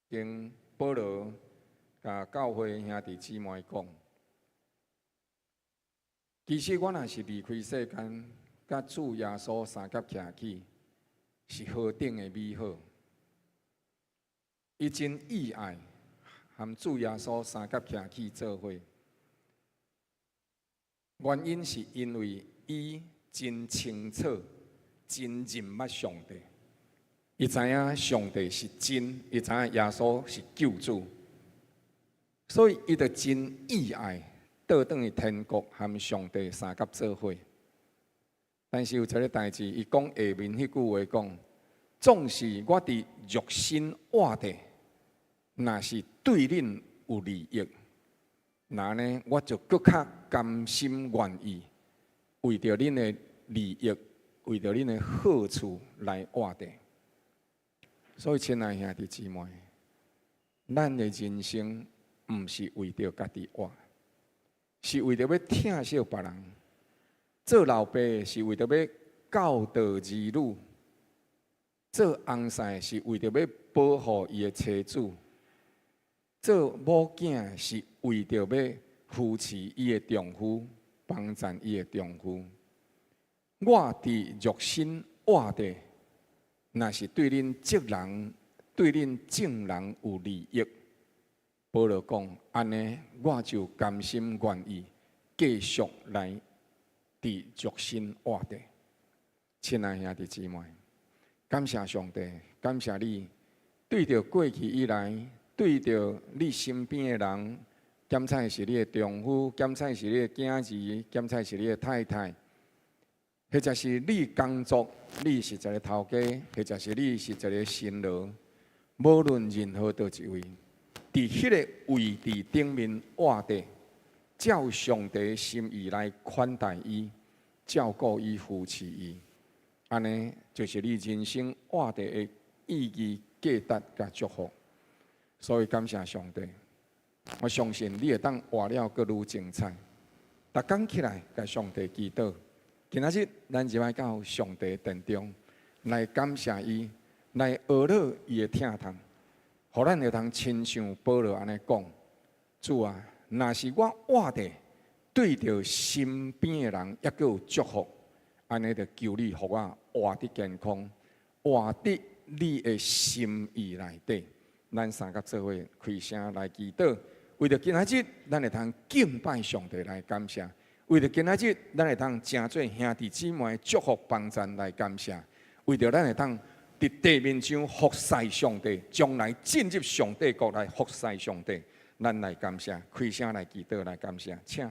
經保羅共教會兄弟姊妹講，其實我若是離開世間，佮主耶穌相佮徛起，是何等的美好！伊真意愛和主耶穌相佮徛起做伙，原因是因為伊真清楚、真認捌上帝。伊知影上帝是真，伊知影耶穌是救主，所以伊就真意愛倒轉去天國和上帝相佮做伙。但是有一个代誌，伊講下面彼句話講：縱使我佇肉身活著，若是對恁有利益，那呢我就閣較甘心願意為著恁的利益，為著恁的好處來活著。所以，親愛兄弟姊妹，咱的人生毋是為著家己活，是為著欲疼惜別人。做老爸是為著欲教導兒女，做翁婿是為著欲保護伊的妻子，做某囝是為著欲扶持伊的丈夫，幫贊伊的丈夫。我佇肉身活著，若是對恁眾人、對恁眾人有利益，保羅講，按呢我就甘心願意繼續來佇肉身活著。親愛兄弟姊妹，感謝上帝，感謝你，對著過去以來，對著你身邊的人，檢採是你的丈夫，檢採是你的囝兒，檢採是你的太太，或者是你工作，你是一个頭家，或者是你是一个新郎，無論任何佗一位，佇彼个位置頂面活著，照上帝心意來款待伊、照顧伊、扶持伊，按呢就是你人生活著的意義、價值佮祝福。所以感謝上帝，我相信你會當活了閣愈精彩。逐工起來，共上帝祈禱。今仔日咱就來到上帝殿中來感謝伊，來學了伊的疼痛，予咱會當親像保羅按呢講：主啊，若是我活著對著身邊的人猶閣有祝福，按呢就求你予我活得健康，活佇你的心意內底。咱三個做伙開聲來祈禱，為著今仔日咱會通敬拜上帝來感謝。為著今仔日，咱會通成做兄弟姊妹祝福幫贊來感謝；為著咱會通佇地面上服侍上帝，將來進入上帝國來服侍上帝，咱來感謝，開聲來祈禱來感謝，請。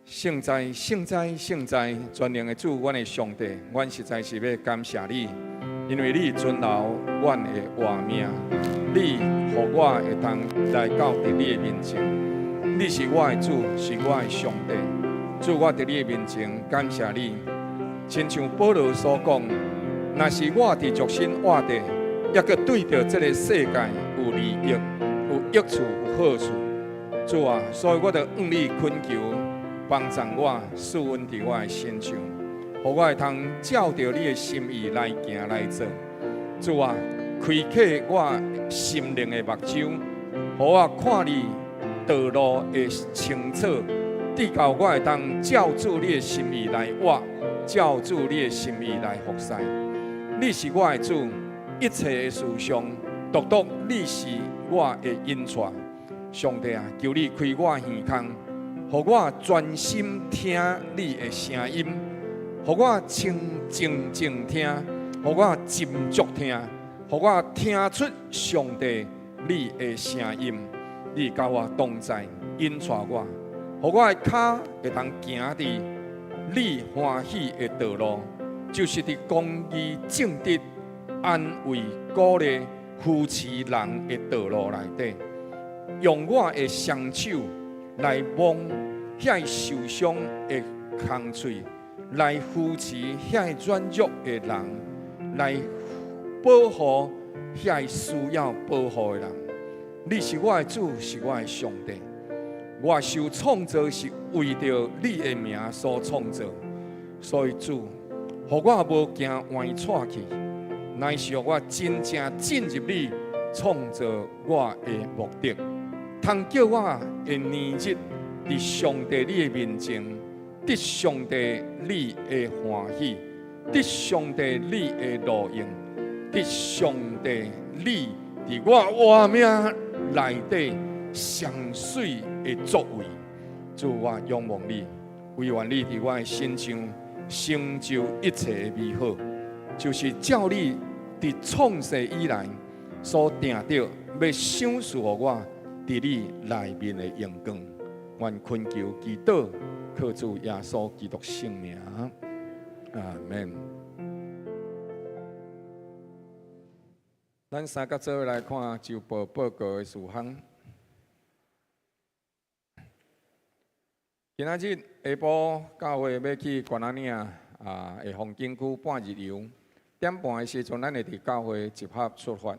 聖哉，聖哉，聖哉！全能的主，阮的上帝，阮實在是欲感謝你，因為你存留阮的活命，你予我會當來到佇你的面前。你是我的主，是我的上帝。主，我佇你的面前感謝你。親像保羅所講，若是我佇肉身活著，猶閣對著這个世界有利益、有益處、有好處。主啊，所以我就向你懇求，幫助我，賜恩佇我的身上，予我會通照著你的心意來行來做。主啊，開啟我心靈的目睭，予我看你道路會清楚，直到我會當照主你的心意來活，照主你的心意來服侍。你是我的主，一切的事上，獨獨你是我的引帶。上帝啊，求你開我耳孔，予我專心聽你的聲音，予我清靜靜聽，予我斟酌聽，予我聽出上帝你的聲音。你佮我同在，引帶我，予我的跤會當行佇你歡喜的道路，就是佇公義正直、安慰鼓勵、扶持人的道路內底，用我的雙手來摸遐受傷的空喙，來扶持遐軟弱的人，來保護遐需要保護的人。你是我的主，是我的上帝。我受創造是為著你的名所創造，所以主，予我無驚歪趖去，乃是予我真正進入你創造我的目的，通叫我的年日佇上帝你的面前，得上帝你的歡喜，得上帝你的樂用，得上帝你佇我活命內底上媠的作為。主，我仰望你，惟願你佇我的身上成就一切的美好，就是照你佇創世以來所定著欲賞賜予我佇你內面的榮光。願懇求祈禱，靠主耶穌基督聖名，阿門。咱三佮做伙來看週報報告的事項。今仔日下晡教會欲去關仔嶺啊的風景區半日遊，點半的時陣，咱會佇教會集合出發。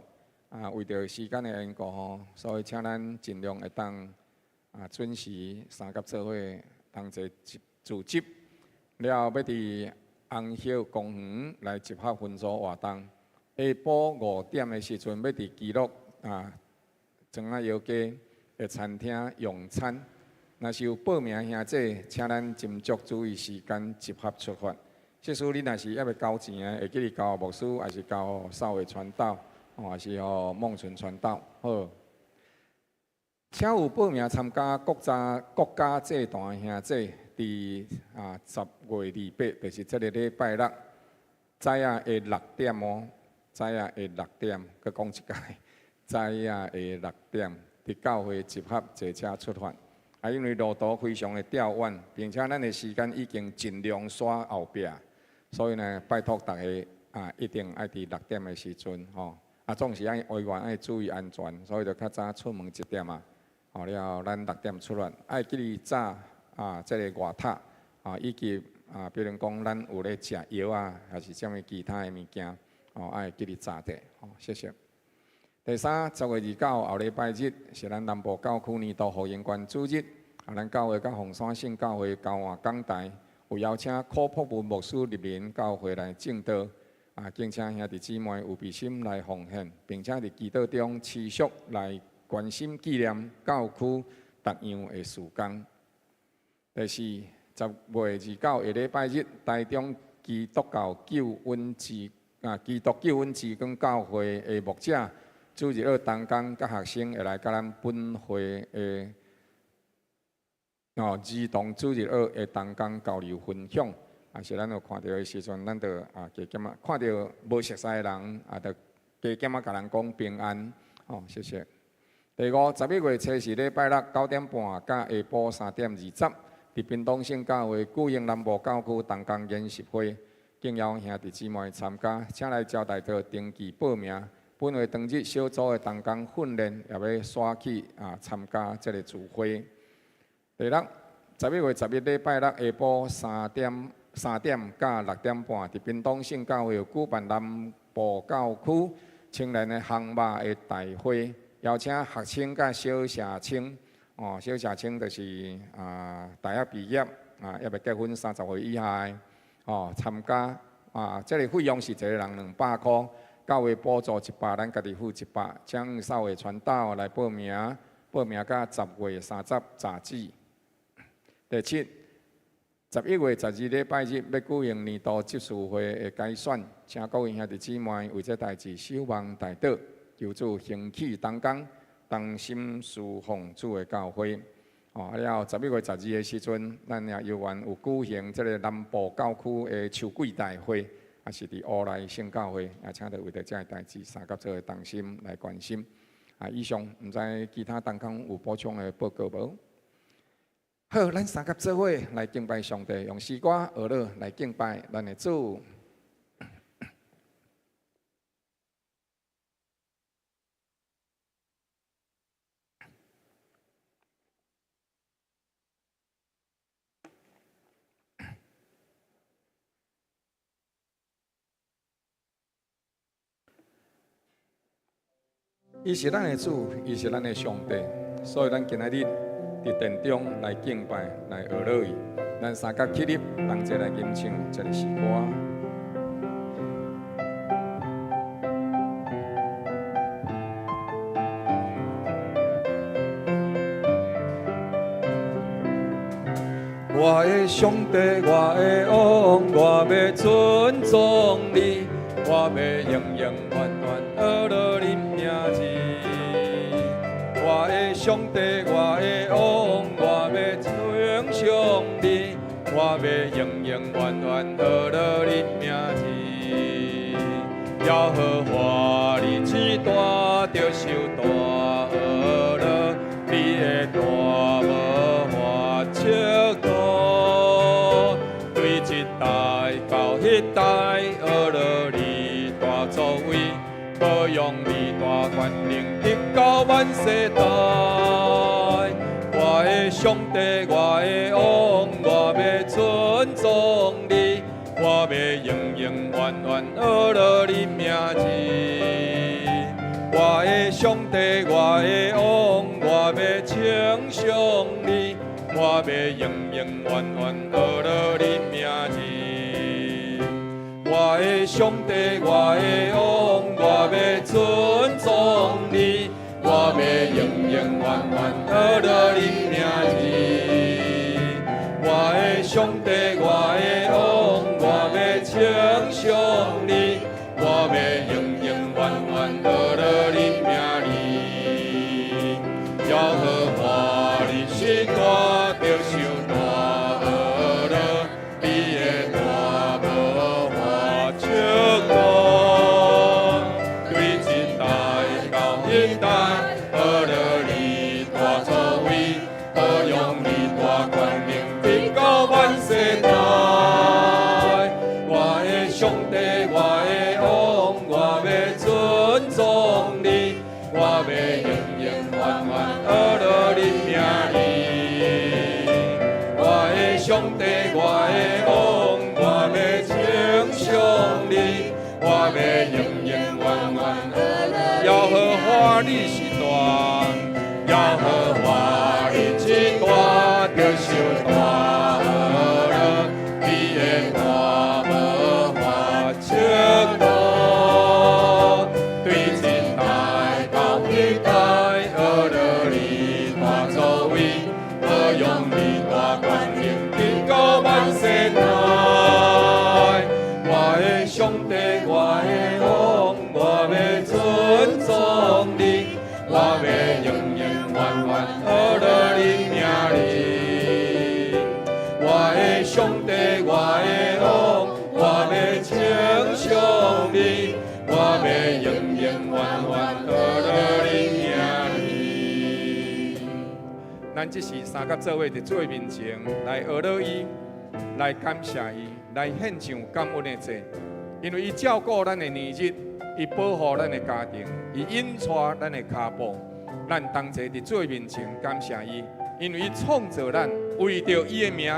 啊，為著時間的緣故吼，所以請咱盡量會當啊準時三佮做伙同齊聚集。了後欲佇紅葉公園來集合分組活動。下晡5點的時陣，欲佇基樂啊莊仔藥街的餐廳用餐。若是有報名兄姊，請咱斟酌注意時間集合出發。這使你若是猶未交錢的，會記得交牧師，抑是交少偉傳道，抑是予孟純傳道。好，請有報名參加國家國家祭壇的兄姊，佇啊10月28，就是這个禮拜六早仔的六點哦，早仔的六點，閣講一擺，早仔的六點，佇教會集合坐車出發。啊，因為路途非常的吊遠，並且咱的時間已經盡量煞後壁，所以呢，拜託大家啊，一定愛佇六點的時陣吼。啊，總是愛委員愛注意安全，所以就較早出門一點啊。好了後，咱六點出發，愛記得紮啊，這个外塔啊，以及啊，比如講咱有咧食藥啊，抑是啥物其他的物件，哦，愛記得紮著。好，謝謝。第三，10月29後禮拜日是咱南部教區年度福音關主日，啊，咱教會佮鳳山聖教會交換講台，有邀請柯柏文牧師入臨教會來證道，啊，敬請兄弟姊妹有備心來奉獻，並且佇祈禱中持續來關心紀念教區各樣的事工。第四，10月29下禮拜日，台中基督教救恩之啊，基督救恩之光教會的牧者。主日學同工佮學生會來佮咱本會的哦兒童主日學的同工交流分享。啊，是咱有看著的時陣，咱就啊加減仔看著無熟似的人，啊，就加減仔共人講平安。哦，謝謝。第五，11月初四禮拜六9點半佮下晡3點20，佇屏東聖教會舉行南部教區同工研習會，敬邀兄弟姊妹參加，請來招待所登記報名。本會當日小組的同工訓練，也欲煞去啊參加這个聚會。第六，11月11禮拜六下晡三點佮6點半，佇屏東聖教會有舉辦南部教區青年的烘肉的大會，邀請學生佮小社青，哦，小社青就是啊大學畢業啊，猶未結婚30歲以下的，哦參加啊，這个費用是一个人200箍。教會補助一百，咱家己付一百。請少偉傳道來報名，報名到10月30截止。第七，11月12禮拜日欲舉行年度執事會的改選，請各位兄弟姊妹為這代誌守望代禱，求主興起同工，同心侍奉主的教會。哦，了後11月12的時陣，咱也猶原有舉行這个南部教區的秋季大會。也是佇烏來聖教會，也請著為著這个代誌，三佮做伙同心來關心。啊，以上毋知其他同工有補充的報告無？好，咱三佮做伙來敬拜上帝，用詩歌學樂來敬拜咱的主。伊是咱的主，伊是咱的上帝，所以咱今仔日佇殿中來敬拜，來學樂伊。咱三佮起立，同齊來吟唱這个詩歌。我的上帝，我的王，我欲尊崇你，我欲永永遠遠學樂你名字。我的上帝，我的王，我欲稱頌你，我欲永永遠遠學樂你名字。耶和華你至大，著受大呵咾，你的大無法測度。對這代到彼代，呵咾你大作為，保養你大權能，直到萬世代。我的上帝，我的王，我欲尊崇你，我欲永永遠遠呵咾你名字。我的上帝，我的王，我欲稱頌你，我欲永永遠遠呵咾你名字。我的上帝，我的王，我欲尊崇你，我欲永永遠遠呵咾你名字。我的上帝，我的王，我欲稱頌你，我欲永永遠遠呵咾你名字。耶和華你是大，著受大呵咾，你的大無法測度。對這代到彼代，呵咾你大作為，保養你大權能，直到萬世代。我的上帝，我的王，我欲尊崇你，我欲永永遠遠呵咾你名字。我的上帝，我的王，我欲稱頌你，我欲永永遠遠。耶和華你是大，耶和華你至大，著受大呵咾，你的大無法測度。對這代到彼代，呵咾你大作為，保養你大權能，直到萬世代。我的上帝，我的王，我欲尊崇你，我欲永永遠遠呵咾你名字。我的上帝，我的王，我欲稱頌你，我欲永永遠遠呵咾你名字。咱這時三佮做伙佇主的面前來呵咾伊，來感謝伊，來獻上感恩的祭，因為伊照顧咱的年日，伊保護咱的家庭，伊引帶咱的跤步。咱同齊佇主的面前感謝伊，因為伊創造咱，為著伊的名，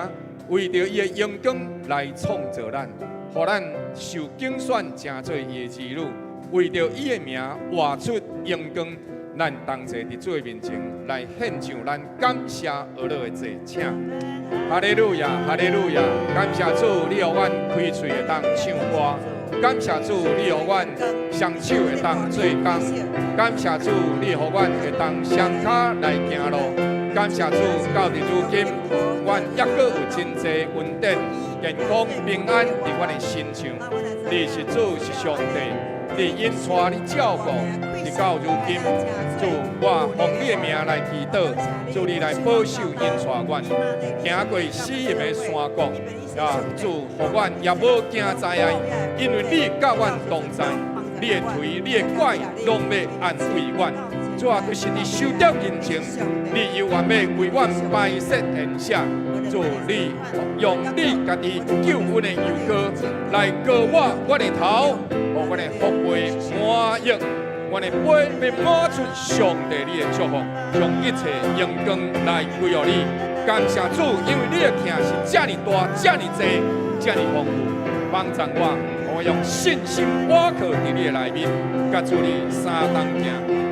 為著伊的榮光來創造咱，予咱受揀選成做伊的兒女，為著伊的名活出榮光。咱同齊佇主的面前來獻上咱感謝呵咾的祭，請。哈利路亞，哈利路亞！感謝主，你予阮開喙會當唱歌；感謝主，你予阮雙手會當做工；感謝主，你予阮會當雙跤來行路；感謝主，到佇如今，阮猶閣有真濟恩典、健康、平安佇阮的身上。你是主，是上帝，你引帶，你照顧，直到如今，主，我奉你的名來祈禱，主你來保守引帶阮，行過死蔭的山谷，啊，主，予阮也無驚災害，因為你佮阮同在，你的槌、你的拐攏欲安慰阮。主啊，就是佇仇敵面前，你猶原欲為阮擺設筵席。主，你用你家己救恩的油膏來膏抹阮的頭，予阮的福杯滿溢，阮的杯欲滿出上帝你的祝福，將一切榮光來歸予你。感謝主，因為你的疼是遮爾大、遮爾濟、遮爾豐富，幫助我，我用信心倚靠佇你的內面，佮主你相同行，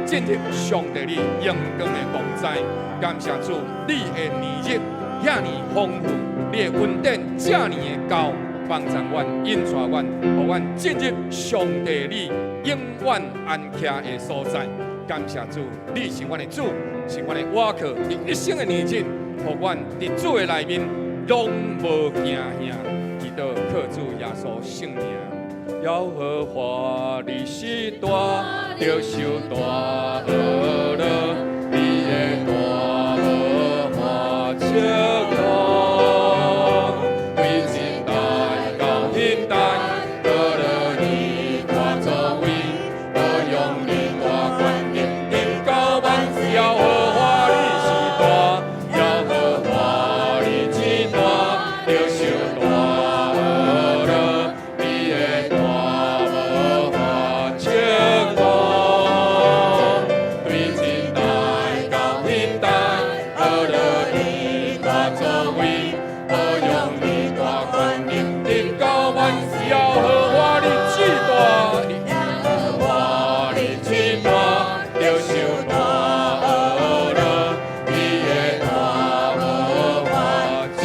進入上帝你榮光的同在。感謝主，你的年日遐爾豐富，你的恩典遮爾的夠，幫助阮，引帶阮，予阮進入上帝你永遠安徛的所在。感謝主，你是阮的主，是阮的倚靠，佇一生的年日，予阮佇主的內面，攏無驚嚇，祈禱靠主耶穌聖名。耶和華你是大，著受大呵咾，你的大無法測度，對這代到彼代，呵咾你大作為，保養你大權能，直到萬世。耶和華你是大，耶和華你至大，著受大呵咾，你的大無法測度，對這代到彼代，呵咾你大作為，保養你大權能，直到萬世。耶和華你至大，耶和華你至大，著受大呵咾，你的大無法測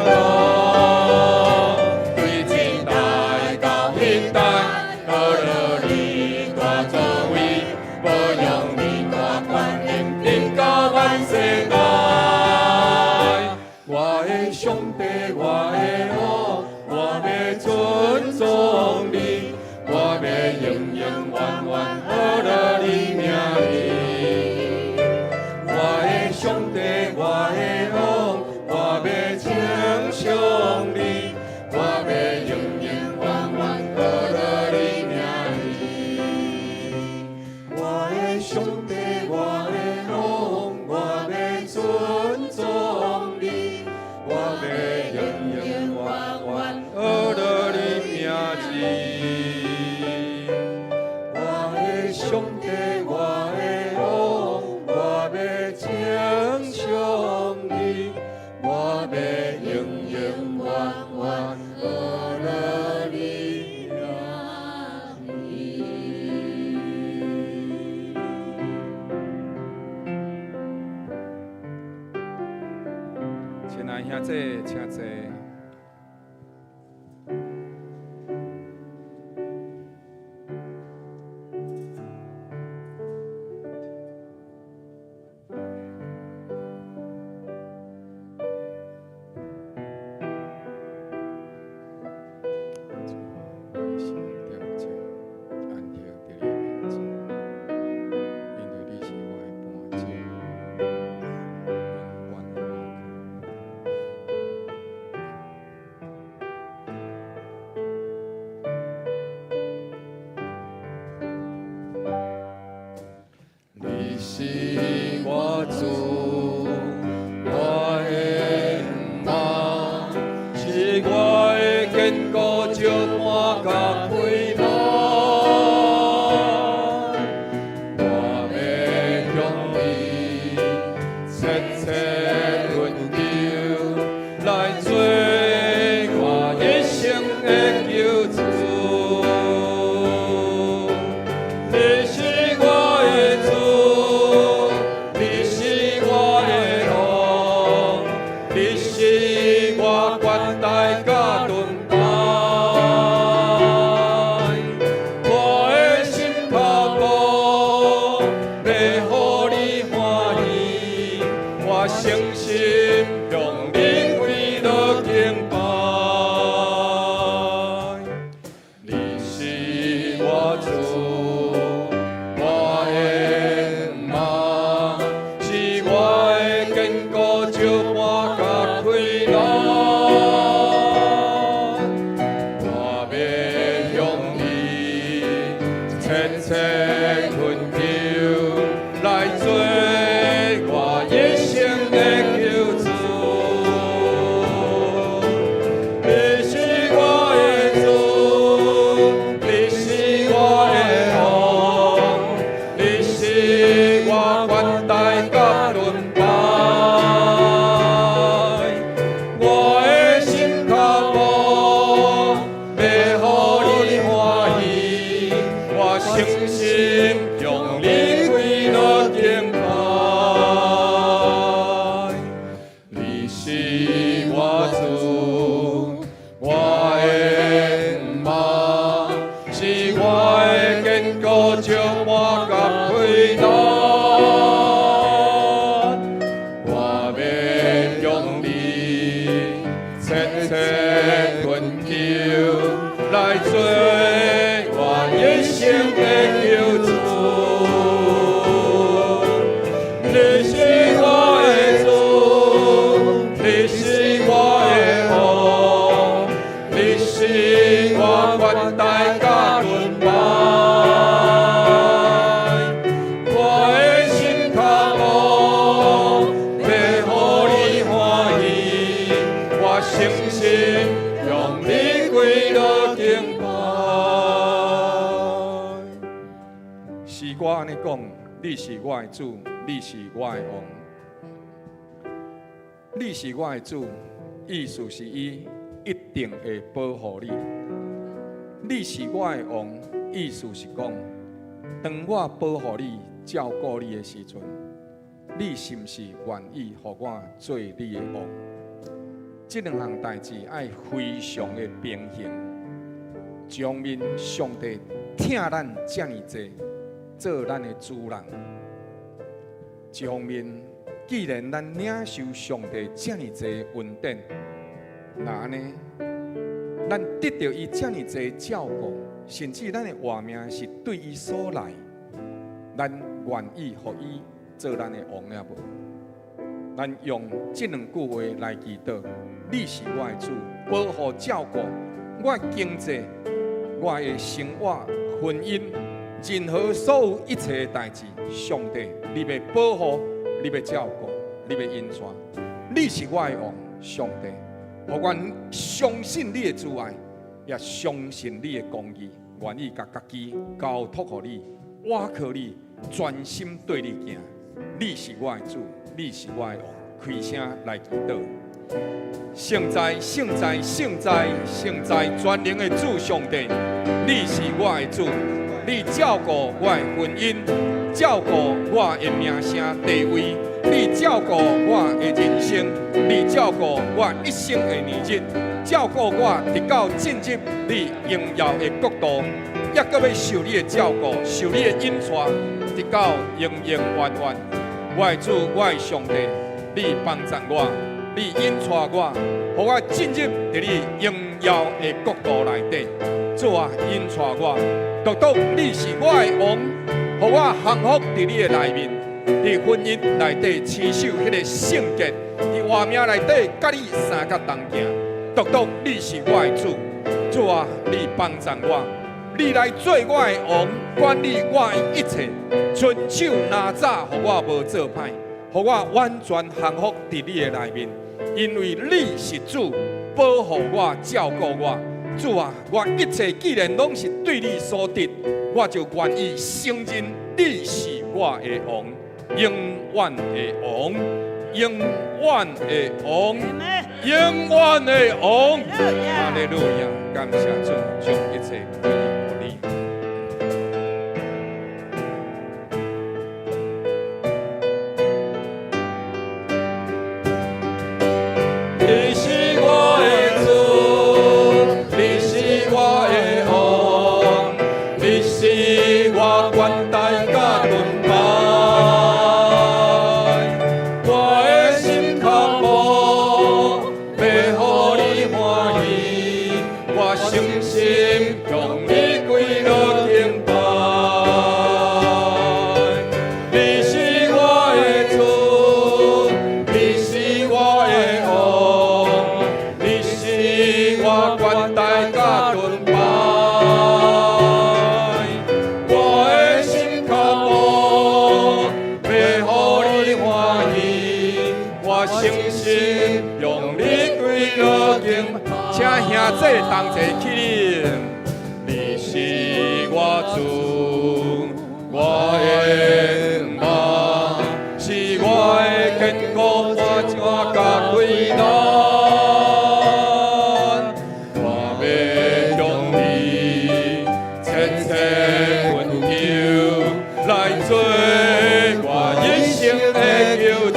度，對這代到彼代，呵咾你大作為，保養你大權能，直到萬世代。我的上帝，我的王，我欲尊崇你，我欲永永遠遠呵咾你名字。我的上帝，我的王，我欲稱頌你，我欲永永遠遠呵咾你名字。我的上帝，我的王，我欲尊崇你，我欲永永遠遠呵咾你名字。我的上帝，我的王，我欲稱頌你，我欲永永遠遠呵咾你名字。親愛兄弟，請坐。主啊，我的心恬靜，安歇佇你面前，因為你是我的磐石，永遠的依靠。你是我主，我的媽，是我的堅固石磐佮開朗。我欲向你切切懇求，來做我一生的救主。你是我的主，你是我的王，你是我關台佮盾牌。我的心跤步欲予你歡喜，我誠心向你跪落敬拜。你是我主，我的媽，是我的堅固石磐佮開朗。切懇求來做我一生的救主。你是我的主，你是我的王，你是我懸台佮盾牌，我的心跤步欲予你歡喜，我誠心向你跪落敬拜。詩歌按呢講，你是我的主，你是我的王，你是我的主，意思是伊一定會保護你。你是我的王，意思是講，當我保護你、照顧你的時陣，你是毋是願意予我做你的王？這兩項代誌愛非常的平衡。一方面，上帝疼咱遮爾濟，做咱的主人；一方面，既然咱領受上帝遮爾濟恩典，那按呢，咱得著伊遮爾濟照顧，甚至咱的活命是對伊所來，咱願意予伊做咱的王也無？咱用這兩句話來祈禱：你是我的主，保護照顧我的經濟、我的生活、婚姻，任何所有一切的代誌，上帝，你欲保護，你欲照顧，你欲引帶，你是我的王，上帝，予阮相信你的慈愛，也相信你的公義，願意共家己交託予你，倚靠你，專心對你行。你是我的主，你是我的王，開聲來祈禱。聖哉，聖哉，聖哉，聖哉，全能的主上帝，你是我的主，你照顧我的婚姻，照顧我的名聲地位，你照顧我的人生，你照顧我一生的年日，照顧我直到進入你榮耀的國度，猶閣欲受你的照顧，受你的引帶，直到永永遠遠。我的主，我的上帝，你幫助我，你引帶我，予我進入佇你榮耀的國度內底。主啊，引帶我，獨獨你是我的王，予我降服佇你的內面，佇婚姻內底持守彼個聖潔，佇活命內底佮你相佮同行。獨獨你是我的主，主啊，你幫助我，你來做我的王，管理我的一切，伸手拿早，予我無做歹，予我完全降服佇你的內面，因為你是主，保護我、照顧我。主啊，我一切既然攏是對你所得，我就願意承認你是我的王，永遠的王，永遠的王，永遠的王。哈利路亞，感謝主，將一切歸予你。你是我的主，你是我的王，你是我懸台佮盾牌，我的心跤步欲予你歡喜，我誠心向你跪落敬拜。你是我的主，你是我的王，你是我懸台佮盾牌，我的心跤步欲予你歡喜，我誠心向你跪落敬拜。請兄弟同齊起立。你是我主，我的望，是我的堅固磐石佮避難。我欲向你切切懇求，來做我一生的救主。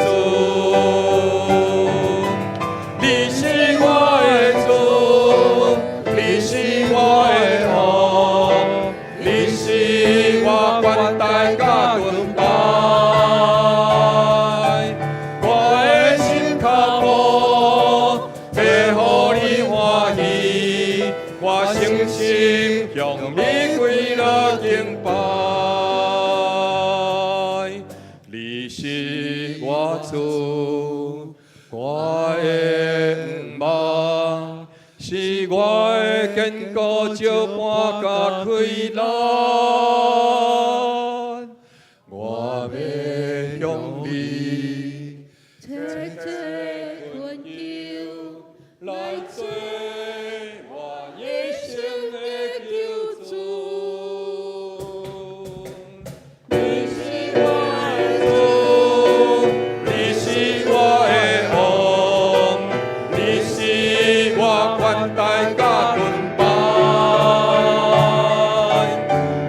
你是我的主，你是我的我誠心向你跪落敬拜。你是我主，我的望，是我的堅固石伴佮氣力。我欲向你切切懇求，來做我一生的救主。你是我的主，你是我的王，你是我權台佮盾牌。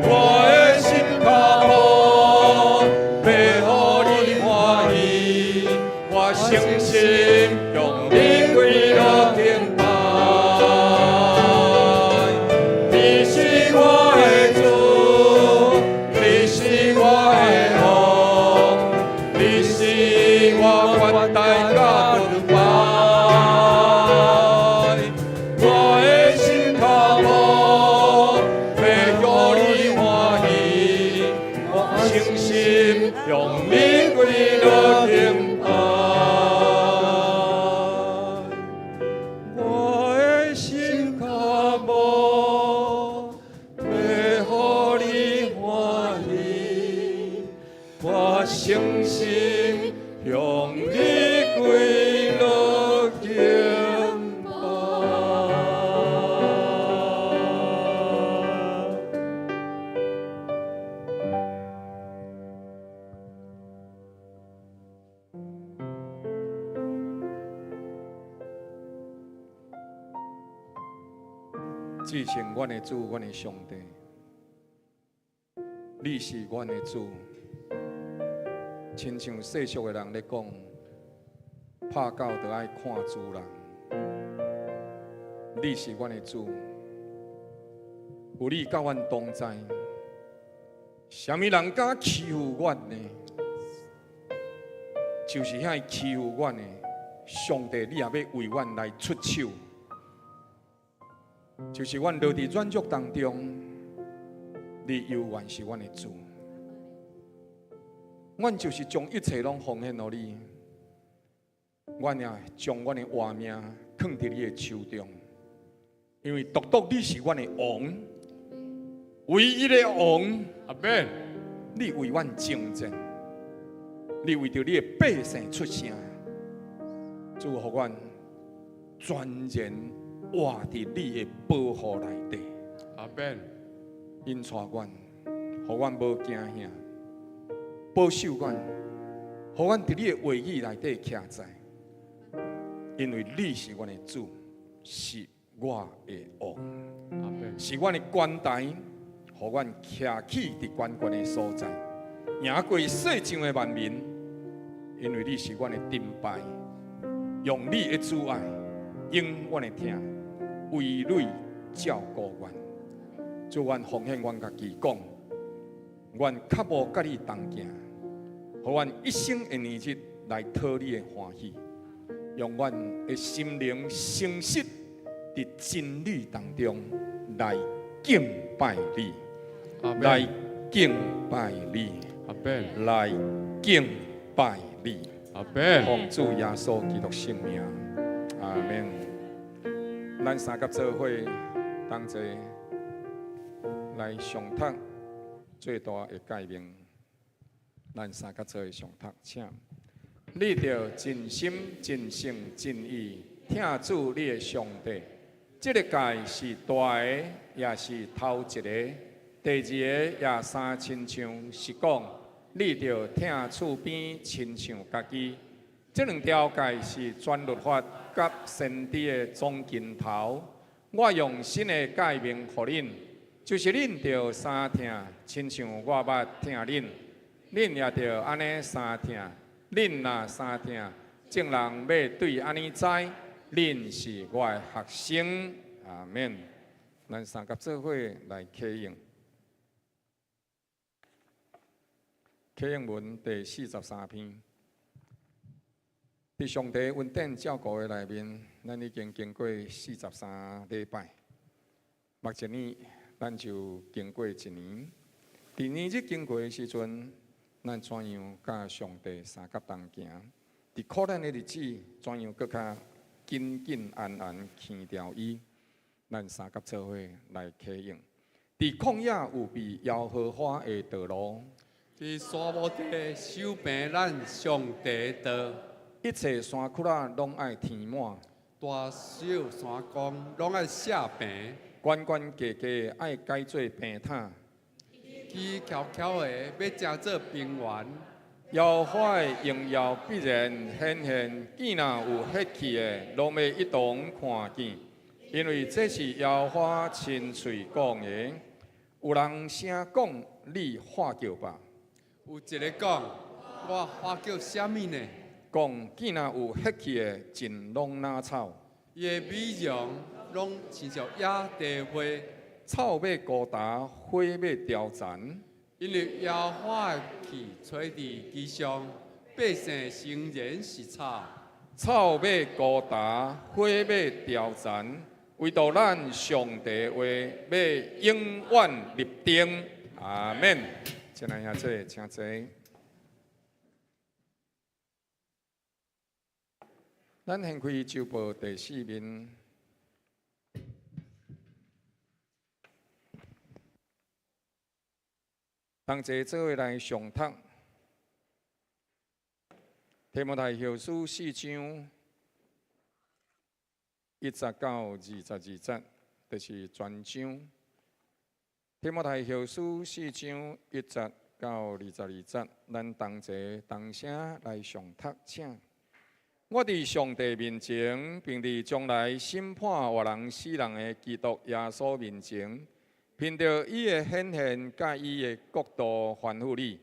我的心跤步欲予你歡喜，我誠心向你跪落敬拜。你是我的主，你是我的王，你是我權台佮盾牌。我的心跤步欲予你歡喜，我誠心向你跪落敬拜。我的心跤步欲予你歡喜，我誠心向你跪落敬拜。至聖阮的主，阮的上帝，你是阮的主。親像世俗的人咧講，拍狗就愛看主人。你是阮的主，有你佮阮同在，啥物人敢欺負阮呢？就是遐欺負阮的，上帝，你也欲為阮來出手。就是阮落佇軟弱當中，你猶原是阮的主。阮就是將一切攏奉獻予你，阮也將阮的活命囥佇你的手中，因為獨獨你是阮的王，唯一的王。阿門。你為阮征戰，你為著你的百姓出聲，主予阮全然活佇你的保護內底。阿門。引帶阮，予阮無驚嚇，保守阮，予阮佇你的話語內底徛在，因為你是阮的主，是我的王，阿門。是阮的懸台，予阮徛起佇懸懸的所在，贏過世上的萬民，因為你是阮的盾牌，用你的慈愛，應阮的疼，圍壘照顧阮。主，阮奉獻阮家己講，阮腳步佮你同行，予阮一生的年日來討你的歡喜，用阮的心靈誠實佇真理當中來敬拜你，來敬拜你，阿門。來敬拜你。阿門。奉主耶穌基督聖名，阿門。咱三佮做伙同齊來誦讀最大的誡命。咱三佮做伙誦讀，請。你著盡心、盡性、盡意疼主你的上帝。這個誡是大的，也是頭一个。第二个也相親像，是講你著疼厝邊親像家己。這兩條誡是全律法佮先知的總根頭。我用新的誡命予恁，就是恁著相疼，親像我捌疼恁，恁也著按呢相疼。恁若相疼，眾人欲對按呢知，恁是我的學生。阿門。咱三佮做伙來啟應。啟應文第43篇。佇上帝恩典照顧的內面，咱已經經過43禮拜。目一年，咱就經過一年。佇年日經過的時陣，咱怎樣佮上帝相佮同行？佇苦難的日子，怎樣閣較緊緊安安牽牢伊？咱相佮做伙來啟用。佇曠野有被耶和華的道路，佇沙漠地修平咱上帝的道，一切山窟仔攏愛填滿，大小山岡攏愛卸平，懸懸低低愛改做平坦。起蹺蹺的欲成做平原。耶和華的榮耀必然顯現，見若有血氣的，攏欲一同看見，因為這是耶和華親喙講的。有人聲講，你喊叫吧。有一个講，我喊叫啥物呢？講見若有血氣的，盡攏若草。伊的美容攏親像野地花。草欲枯焦，花欲凋殘。因為耶和華的氣吹佇其上，百姓誠然是草。草欲枯焦，花欲凋殘，唯獨咱上帝話欲永遠立定。阿門。親愛兄弟，請坐。咱掀開週報第四面。同齊做伙來誦讀提摩太後書四章1節到22節，就是全章。提摩太後書四章1節到22節，咱同齊同聲來誦讀，請。我佇上帝面前，並佇將來審判活人死人的基督耶穌面前，憑著伊的顯現，佮伊的國度吩咐你，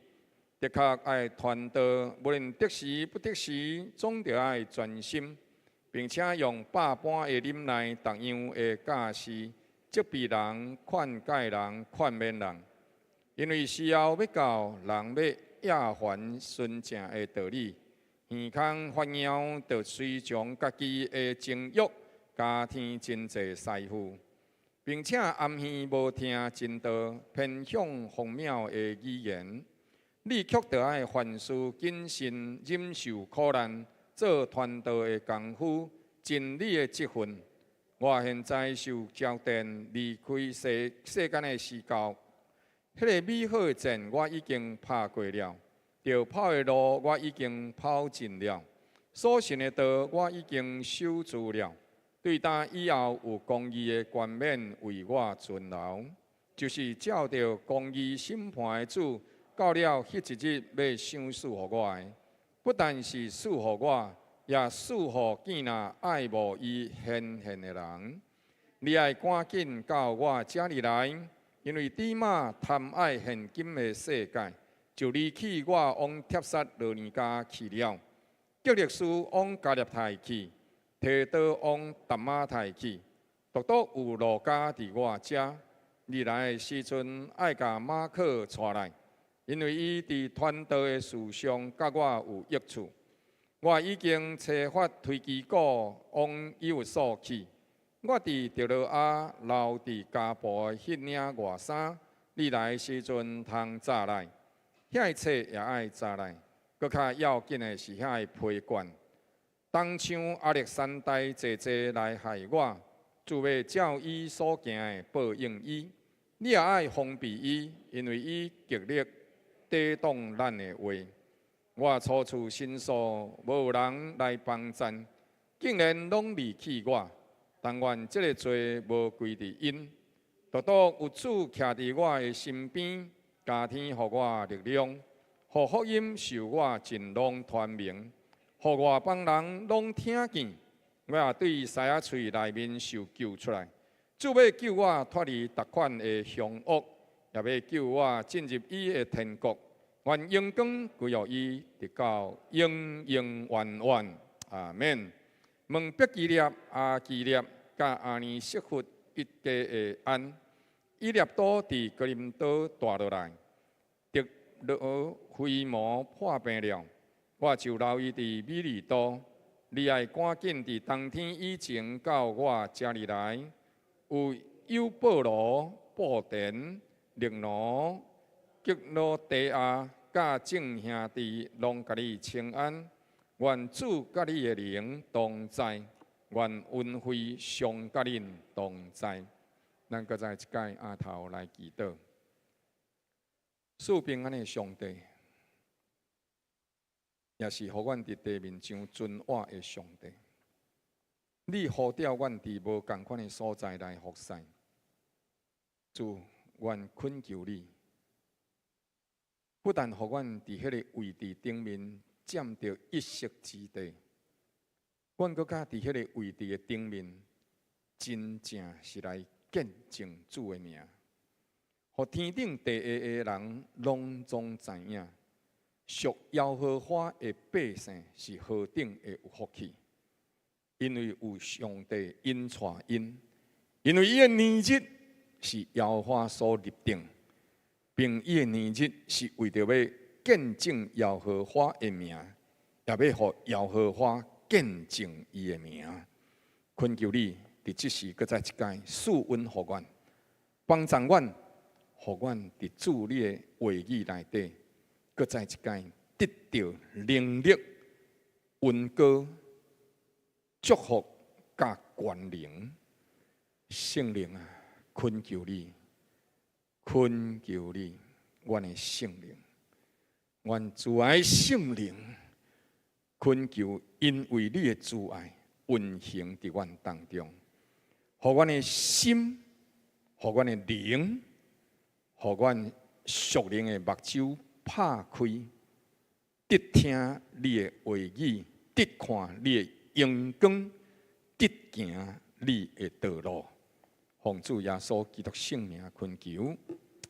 的確愛傳道，無論得時不得時，總著愛專心，並且用百般的忍耐，逐樣的教示，責備人、勸誡人、勸勉人。因為時候欲到，人欲厭煩純正的道理，耳空發枵，就隨從家己的情欲，加添真濟師傅。並且暗耳無聽真道，偏向荒謬的語言。你卻著愛凡事謹慎，忍受苦難，做傳道的工夫，盡你的職分。我現在受召電離開世世間的時到，彼个美好的戰我已經拍過了，著跑的路我已經跑盡了，所信的道我已經守住了。對今以後有公義的冠冕為我存留，就是照著公義審判的主，到了彼一日欲賞賜予我的，不但是賜予我，也賜予見若愛慕伊顯現的人。你愛趕緊到我遮裡來，因為底馬貪愛現今的世界，就離棄我往帖撒羅尼迦去了。革勒斯往加勒泰去。提多往達馬太去，獨獨有路加佇我遮。你來的時陣，愛共馬可帶來，因為伊佇傳道的事上佮我有益處。我已經差發推基古往以弗所去。我佇特羅亞留佇加布的彼領外衫，你來的時陣通早來，遐个冊也愛早來。閣較要緊的是遐个批卷。當像亞歷山大濟濟來害我，主欲照伊所行的報應伊。你也愛防備伊，因為伊極力抵擋咱的話。我初次申訴，無有人來幫贊，竟然攏離棄我。但願這个罪無歸佇𪜶。獨獨有主徛佇我的身邊，加添予我力量，予福音受我盡攏傳明。予外邦人攏聽見，我也對獅仔喙內面受救出來。主欲救我脫離逐款的兇惡，也欲救我進入伊的天國。願榮光歸予伊，直到永永遠遠。阿們。問百基列、亞居列、佮阿尼色弗一家的安。以列都佇哥林多蹛落來，得著非摩破病了。我就留伊佇米利都。你愛趕緊佇冬天以前到我遮裡來。有友保羅、布田、力奴、革老底亞佮眾兄弟攏共你請安。願主佮你的靈同在，願恩惠常佮恁同在。咱閣再一擺阿頭來祈禱，賜平安的上帝，也是予阮佇地面上存活的上帝。你呼召阮佇無仝款的所在來服侍，主，阮懇求你，不但予阮佇彼个位置頂面佔著一席之地，阮閣較佇彼个位置的頂面，真正是來見證主的名，予天頂地下的人攏總知影，屬耶和華的百姓是何等的有福氣。因為有上帝引帶𪜶，因為伊的年日是耶和華所立定，並伊的年日是為著欲見證耶和華的名，也欲予耶和華見證伊的名。懇求你佇這時閣再一擺賜恩予阮，幫助阮，予阮佇主你的話語內底，閣再一擺得著能力、恩膏、祝福佮權能。聖靈啊，懇求你，懇求你，阮的聖靈，阮慈愛聖靈，懇求因為你的慈愛運行佇阮當中，予阮的心，予阮的靈，予阮屬靈的目睭拍開，得聽你的話語，得看你的榮光，得行你的道路。奉主耶穌基督聖名懇求，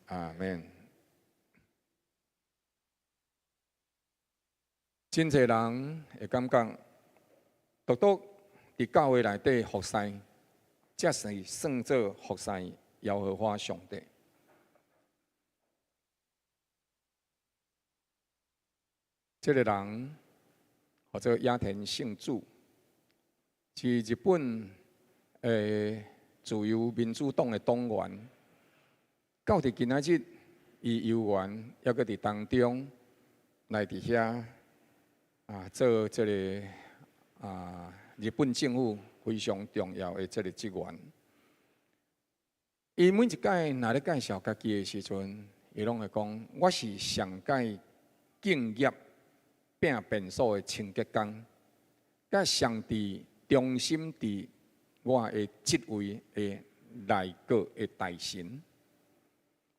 阿門。真濟人會感覺，獨獨佇教會內底服侍，才是算做服侍耶和華上帝。這个人號做野田聖子，是日本的自由民主黨的黨員。到佇今仔日，伊猶原猶閣佇當中來佇遐啊做這个啊日本政府非常重要的這个職員。伊每一擺若咧介紹家己的時陣，伊攏會講：我是上蓋敬業拚便所的清潔工，佮上佇忠心佇我的職位的內閣的大臣。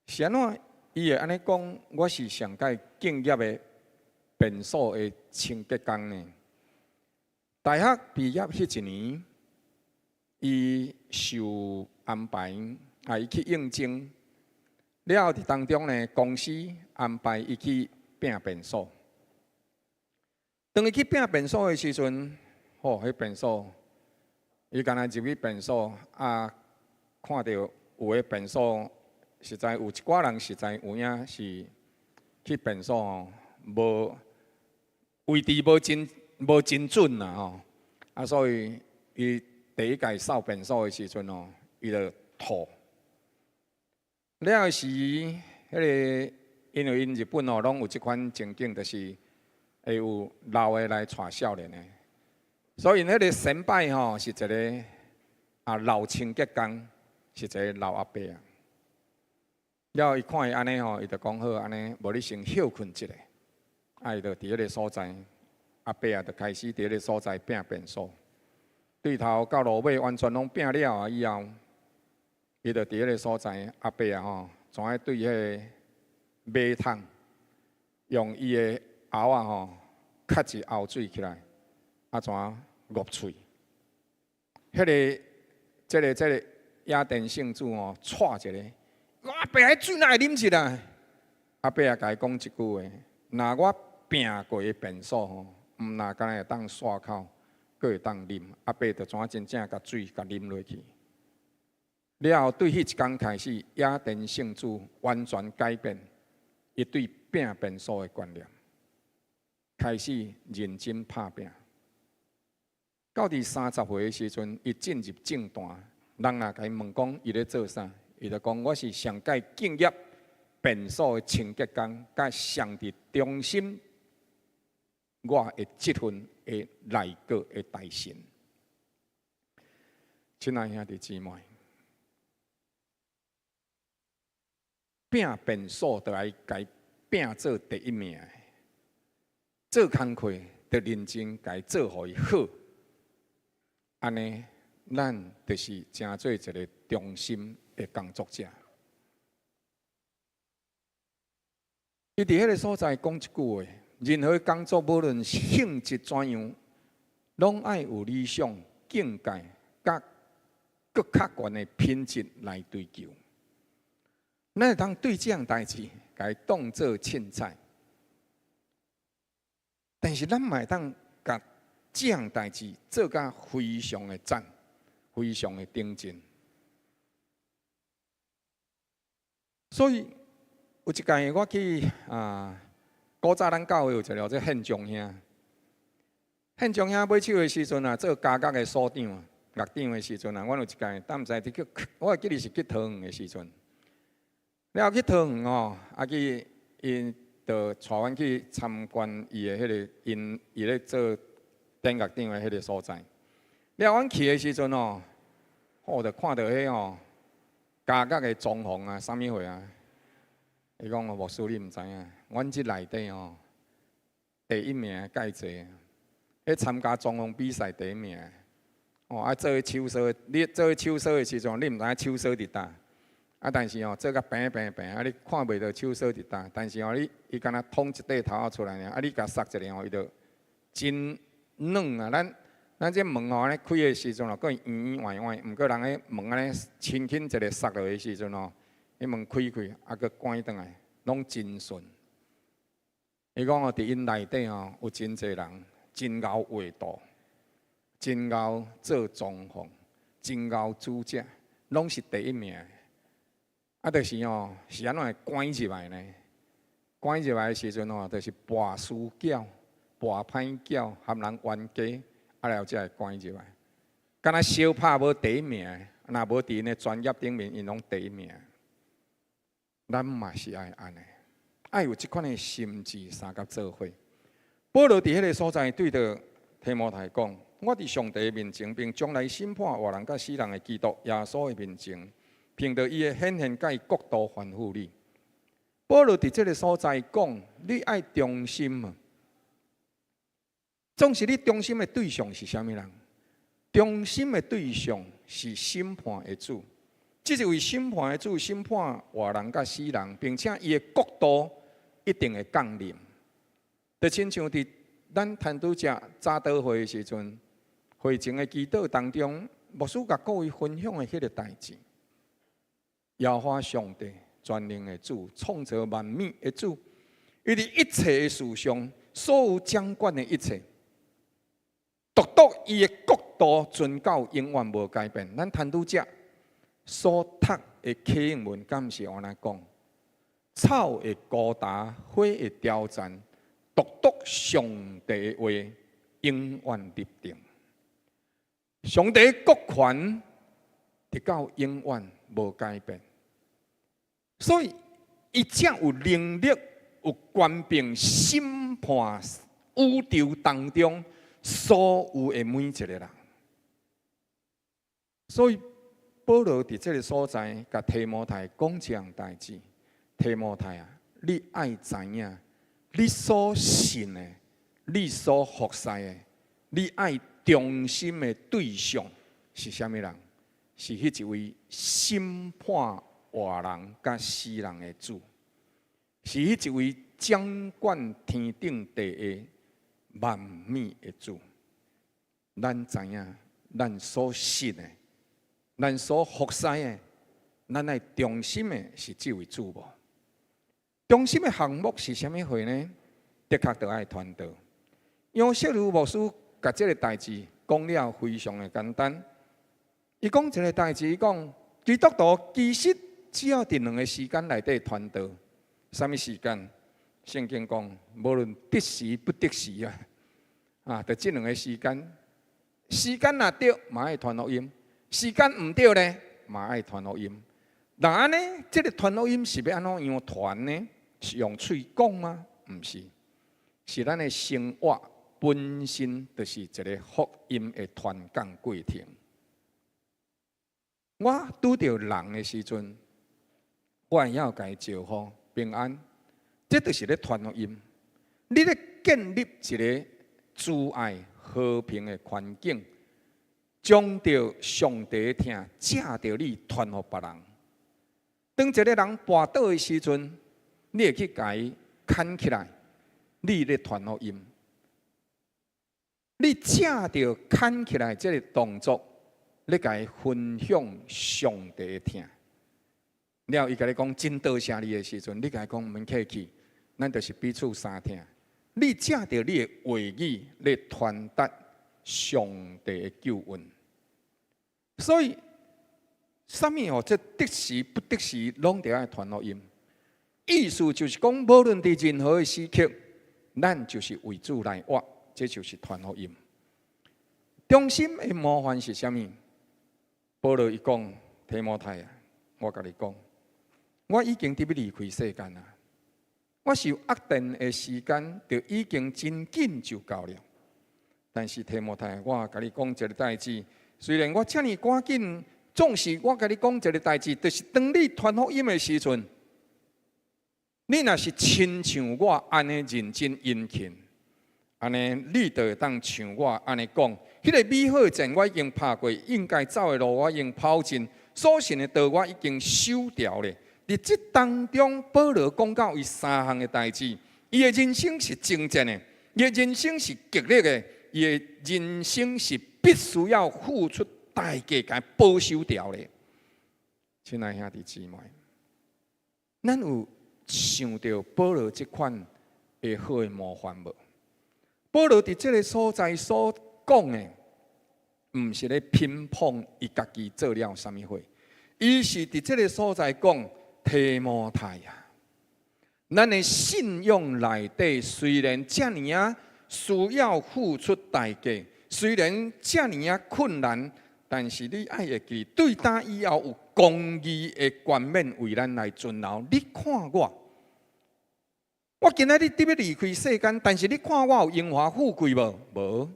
是按怎伊會按呢講？我是上蓋敬業的便所的清潔工呢？大學畢業彼一年，伊受安排啊，伊去應徵了後，佇當中呢，公司安排伊去拚便所。當伊去拚便所的時陣，吼，彼便所，伊干焦入去便所啊，看著有的便所，實在有一寡人實在有影是去便所吼，無位置無真準啦吼，啊，所以伊第一擺掃便所的時陣吼，伊就吐。了時，彼个因為𪜶日本吼攏有這款情景，就是會有老的來帶少年的，所以彼个先輩吼是一个啊老清潔工，是一个老阿伯啊。了伊看伊按呢吼，伊就講好按呢，無你先歇睏一下，啊，伊就佇彼个所在，阿伯啊就開始佇彼個所在拚便所，對頭到落尾完全攏拚了啊以後，伊就佇彼個所在，阿伯啊吼，怎愛對彼个馬桶用伊的喉仔吼，吸一喉水起來，啊怎挵喙？彼个、這个、這个野田聖子吼，掣一个，阿伯，彼水哪會啉一啦？阿伯啊，共伊講一句話：若我拚過的便所吼，毋若干焦會當漱口，閣會當啉。阿伯就怎真正共水共啉落去。了後對彼一工開始，野田聖子完全改變伊對拚便所的觀念，開始認真拍拚。到佇30歲的時陣，伊進入政壇，人若共伊問講伊咧做啥，伊就講我是上蓋敬業便所的清潔工，佮上佇忠心我的這份的內閣的大臣。親愛兄弟姊妹，拼便所就愛共拼做第一名的，做工課就認真共做予伊好，按呢，咱就是成做一个忠心的工作者。伊佇彼个所在講一句話：任何工作，無論性質怎樣，攏愛有理想、境界，佮閣較懸的品質來追求。咱會當對這項代誌，共伊當做凊彩，但是咱嘛會當共這項代誌做甲非常的讚，非常的頂真。所以有一屆我去啊，古早咱教會有一個叫做憲章兄，憲章兄買手的時陣啊，做家樂的所長啊，樂長的時陣啊，阮有一屆，但毋知佇去，我會記得是去桃園的時陣。了後去桃園吼，啊去𪜶就帶阮去參觀伊的彼个𪜶伊咧做典樂長的彼个所在。了後阮去的時陣吼，我就看著彼吼家樂的裝潢啊，啥物貨啊？伊講牧師你毋知影，阮這內底吼第一名蓋濟，彼參加裝潢比賽第一名。哦，啊做彼手鎖，你做彼手鎖的時陣，你毋知影手鎖佇佗。啊！但是吼，做甲平平平，啊！你看袂著手鎖佇佗，但是吼，你伊敢若捅一塊頭仔出來爾，啊！你共捒一下吼，伊就真軟啊！咱咱這門吼，按呢開的時陣吼，閣會圓圓歪歪。毋過人彼門按呢輕輕一下捒落的時陣吼，彼門開開，啊，閣關轉來，攏真順。伊講吼，佇𪜶內底吼，有真濟人真𠢕畫圖，真𠢕做裝潢，真𠢕煮食，攏是第一名。啊，就是吼，是按怎會關入來呢？關入來的時陣吼，就是跋輸繳、跋歹繳，含人冤家，啊，了後才會關入來。敢若相拍無第一名，若無佇𪜶的專業頂面，𪜶攏第一名。咱嘛是愛按呢，愛有這款的心志，相佮做伙。保羅佇彼个所在對著提摩太講：我佇上帝面前，並將來審判活人佮死人的基督耶穌的面前。憑著伊的顯現，佮伊國度吩咐你。保羅佇這个所在講，你愛忠心啊。總是你忠心的對象是啥物人？忠心的對象是審判的主。這一位審判的主審判活人佮死人，並且伊的國度一定會降臨。就親像佇咱攤拄則早禱會的時陣，會前的祈禱當中，牧師共各位分享的彼个代誌。耶和華上帝全能的主，創造萬物的主，伊佇一切的事上，所有掌管的一切，獨獨伊的國度存到永遠無改變。咱攤拄則所讀的啟應文，敢毋是按呢講？草會枯焦，花會凋殘，獨獨上帝的話永遠立定。上帝的國權直到永遠無改變。所以，伊才有能力、有權柄審判宇宙當中所有的每一個人。所以，保羅佇這个所在，共提摩太講這項代誌。提摩太啊，你愛知影，你所信的、你所服侍的、你愛忠心的對象是啥物人？是彼一位審判活人佮死人的主，是彼一位掌管天頂地的萬物的主。咱知影，咱所信的，咱所服侍的，咱愛忠心的是這位主無？忠心的項目是啥物貨呢？的確著愛傳道。楊雪如牧師共這个代誌講了非常的簡單。伊講一个代誌，伊講基督徒其實只要佇兩个時間內底傳道，啥物時間？聖經講，無論得時不得時啊，啊，就這兩个時間，時間若對，嘛愛傳福音；時間毋對咧，嘛愛傳福音。那按呢，這个傳福音是欲按怎樣傳呢？是用喙講嗎？毋是，是咱的生活本身就是一个福音的傳講過程。我拄著人的時陣，我會曉共伊招呼平安，這就是咧傳福音。你咧建立一个慈愛和平的環境，將著上帝的疼藉著你傳予別人。當一個人跋倒的時陣，你會去共伊牽起來，你咧傳福音。你藉著牽起來這个動作，你共伊分享上帝的疼。了後，伊共你講真多謝你的時陣，你共伊講毋免客氣，咱就是彼此相疼。你藉著你的話語咧傳達上帝的救恩。所以，啥物哦？這得時不得時，攏著愛傳福音。意思就是講，無論佇任何的時刻，咱就是為主來活，這就是傳福音。中心的模範是啥物？保羅伊講提摩太啊，我共你講，我已經佇欲離開世間啊。我受壓電的時間就已經真緊就到了。但是提摩太，我共你講一个代誌，雖然我遮爾趕緊，總是我共你講一个代誌，就是當你傳福音的時陣，你若是親像我按呢認真殷勤，按呢你就會當像我按呢講，彼个美好的戰我已經拍過，應該走的路我已經跑盡，所信的道我已經守牢咧。佇這當中，保羅講到伊三項的代誌，伊的人生是征戰的，伊的人生是激烈的，伊的人生是必須要付出代價，共保守牢的。親愛兄弟姊妹，咱有想著保羅這款的好的模範無？保羅佇這个所在所講的，毋是咧評判伊家己做了啥物貨，伊是佇這个所在講提摩太啊，咱的信仰內底雖然遮爾仔需要付出代價，雖然遮爾仔困難，但是你愛會記，對今以後有公義的冠冕為咱來存留。你看我，我今仔日佇欲離開世間，但是你看我有榮華富貴無？無。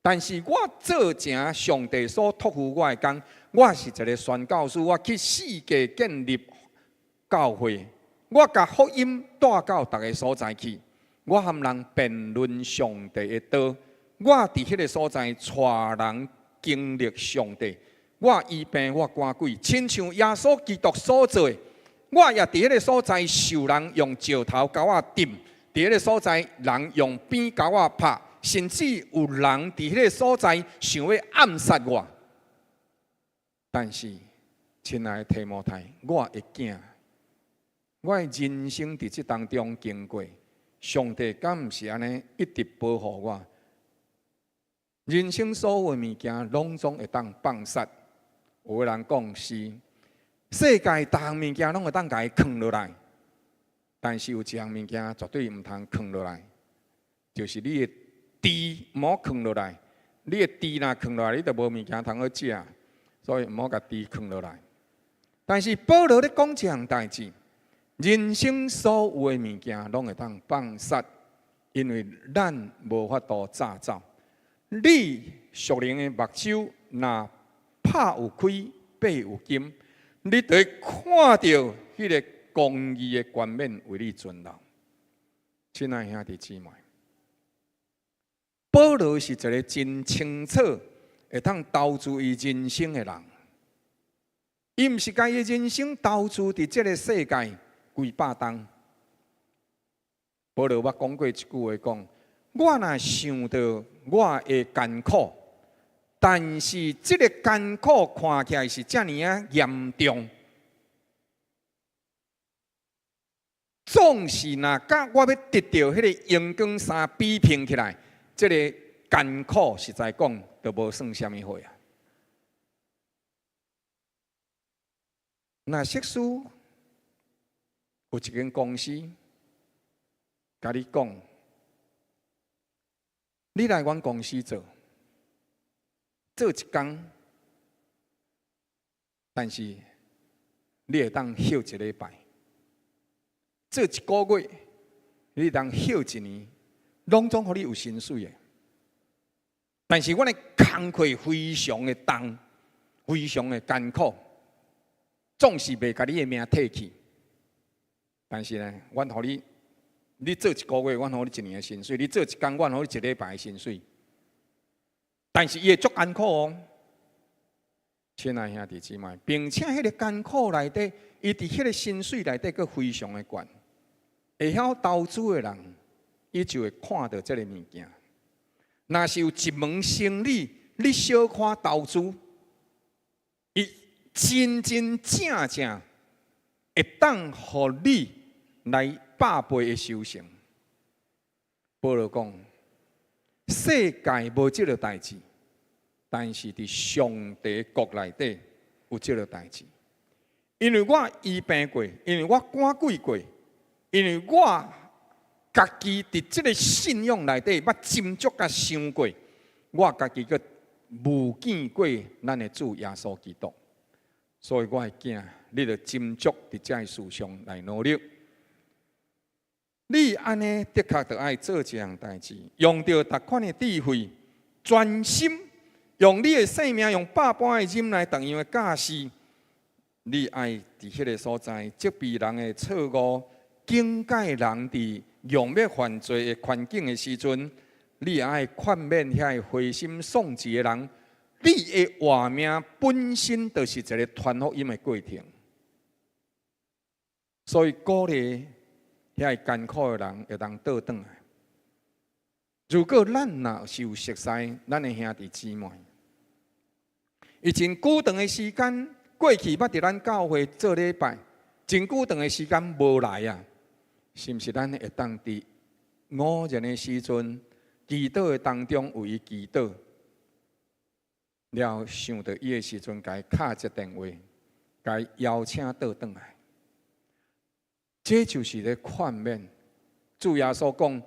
但是我做成上帝所託付我的工，我是一个宣教師，我去四界建立教會，我共福音帶到逐个所在去，我和人辯論上帝的道，我佇彼个所在帶人經歷上帝，我醫病，我趕鬼，親像耶穌基督所做的，我也佇彼个所在受人用石頭共我擲，佇彼个所在人用鞭共我拍，甚至有人佇彼个所在想欲暗殺我。但是，親愛的提摩太，我的囝，我的人生佇這當中經過，上帝敢毋是按呢一直保護我？人生所有的物件，攏總會當放殺。有的人講是世界逐項物件攏會當共伊囥落來，但是有一項物件絕對毋通囥落來，就是你的豬毋好囥落來。你的豬若囥落來，你就無物件通好食，所以毋好共豬囥落來。但是保羅咧講這項代誌，人生所有的物件攏會當放殺，因為咱無法度詐走。你屬靈的目睭若拍有開，擘有金，你就會看著彼个公義的冠冕為你存留。親愛兄弟姊妹，保羅是一个真清楚會當投資伊人生的人。伊毋是共伊人生投資佇這个世界幾百冬。保羅捌講過一句話，講我若想著我的艱苦，但是這个艱苦看起來是遮爾仔嚴重，總是若佮我欲得著彼个榮光衫比拼起來，這个艱苦實在講就無算啥物貨啊。若設使有一間公司共你講，你來阮公司做，做一工，但是你會當歇一禮拜，做一個月，你會當歇一年，攏總予你有薪水的。但是阮的工課非常的重，非常的艱苦，總是袂共你的命退去。但是呢，阮予你，你做一個月，阮予你一年的薪水；你做一工，阮予你一禮拜的薪水。但是伊會足艱苦哦，親愛兄弟姊妹，並且彼個艱苦內底，伊佇彼個薪水內底閣非常的懸。會曉投資的人，伊就會看著這个物件。若是有一門生意，你小可投資，伊真真正正會當予你來百倍的收成。保羅講，世界無這个代誌，但是佇上帝國內底有這个代誌。因為我醫病過，因為我趕鬼過，因為我家己佇這个信仰內底捌斟酌佮想過，我家己閣遇見過咱的主耶穌基督，所以我的囝，你著斟酌佇這个事上來努力。你按呢的確著愛做一項代誌，用著逐款的智慧，專心用你的性命，用百般的忍耐，逐樣的教示。你愛佇彼个所在責備人的錯誤，警戒人佇用欲犯罪的環境的時陣，你也愛勸勉遐个灰心喪志的人。你的活命本身就是一个傳福音的過程，所以鼓勵遐个艱苦的人會當倒轉來。如果咱若是有熟似咱的兄弟姊妹，伊真久長的時間過去，捌佇咱教會做禮拜，真久長的時間無來啊，是毋是咱會當佇偶然的時陣，祈禱的當中為伊祈禱，了想著伊的時陣，共伊敲一電話，共伊邀請倒轉來。這就是咧勸勉。主耶穌講：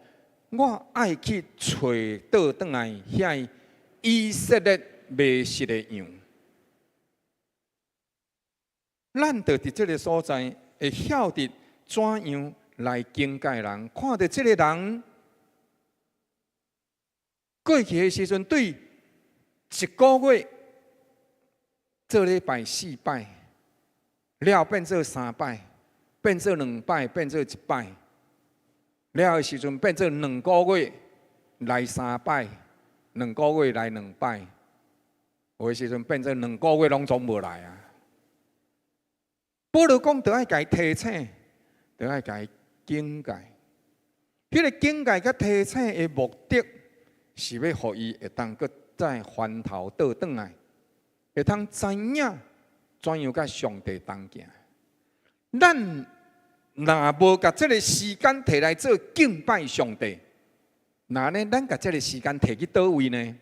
我愛去揣倒轉來遐以色列迷失的羊。咱就佇這个所在會曉得怎樣來警戒人，看著這个人過去的時陣，對一個月做禮拜四擺，了變做三擺，變做兩擺，變做一擺，了的時陣變做兩個月來三擺，兩個月來兩擺，有的時陣變做兩個月攏總無來啊。保羅講，著愛共伊提醒，著愛共伊警戒。彼个警戒佮提醒的目的，是欲予伊會當閣再翻頭倒轉來，會當知影怎樣佮上帝同行。咱若無共這个時間提來做敬拜上帝，那呢，咱共這个時間提去佗位呢？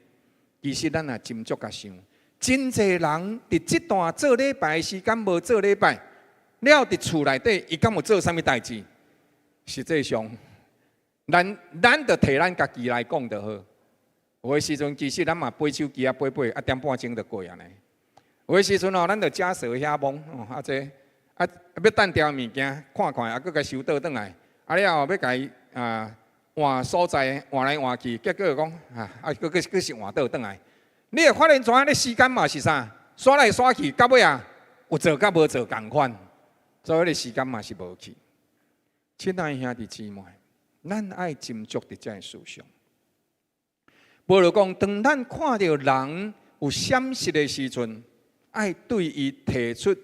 其實咱也斟酌共想，真濟人佇這段做禮拜的時間無做禮拜，了佇厝內底，伊敢有做啥物代誌？實際上，咱就提咱家己來講就好。有的時陣，其實咱嘛背手機仔背背，一點半鐘就過啊呢。有的時陣哦，咱就食踅遐摸哦，啊這啊欲等著物件，看看啊，閣共收倒轉來，啊了後欲共伊啊換所在，換來換去，結果講啊啊，閣閣閣是換倒轉來。你會發現怎？你時間嘛是啥？刷來刷去，到尾啊有做佮無做仝款，所以彼个時間嘛是無去。親愛兄弟姊妹，咱愛斟酌佇這个事上。保羅講，當咱看著人有閃失的時陣，愛對伊提出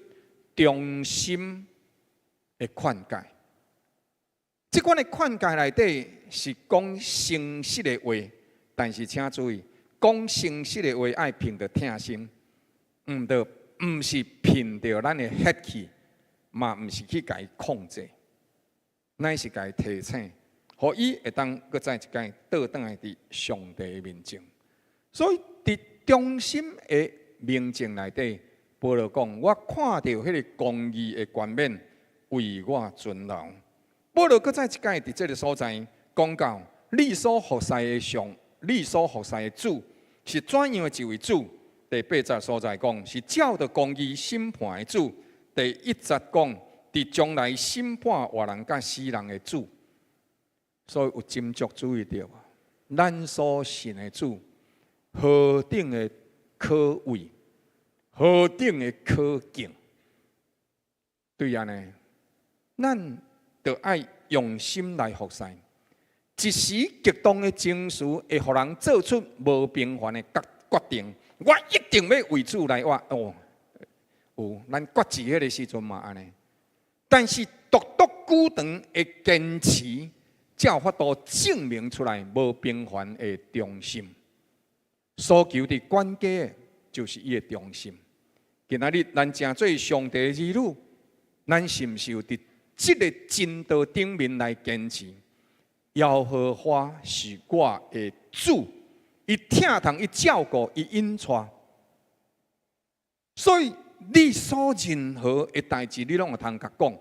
忠心的勸誡。這款的勸誡內底是講誠實的話，但是請注意，講誠實的話愛憑著疼心，毋著毋是憑著咱的血氣，嘛毋是去共伊控制，乃是共伊提醒，予伊會當閣再一擺倒轉來佇上帝的面前。所以佇忠心的明證內底，保羅講：我看著彼个公義的冠冕為我存留。保羅閣再一擺佇這个所在講到，你所服侍的上，你所服侍的主是怎樣的一位主？第八節所在講，是照著公義審判的主；第一節講，佇將來審判活人佮死人的主。所以有斟酌注意著，咱所信的主何等的可畏，何等的可敬。對按呢，咱著愛用心來服侍。一時激動的情緒會予人做出無平凡的決定。我一定欲為主來活哦，有咱決志彼个時陣嘛按呢。但是獨獨久長的堅持，才有法度證明出來無平凡的忠心。所求佇管家的，就是伊的忠心。今仔日咱成做上帝的兒女，咱是毋是有佇這个真道頂面來堅持？耶和華是我的主，伊疼痛，伊照顧，伊引帶。所以你所任何的代誌，你攏會通共講。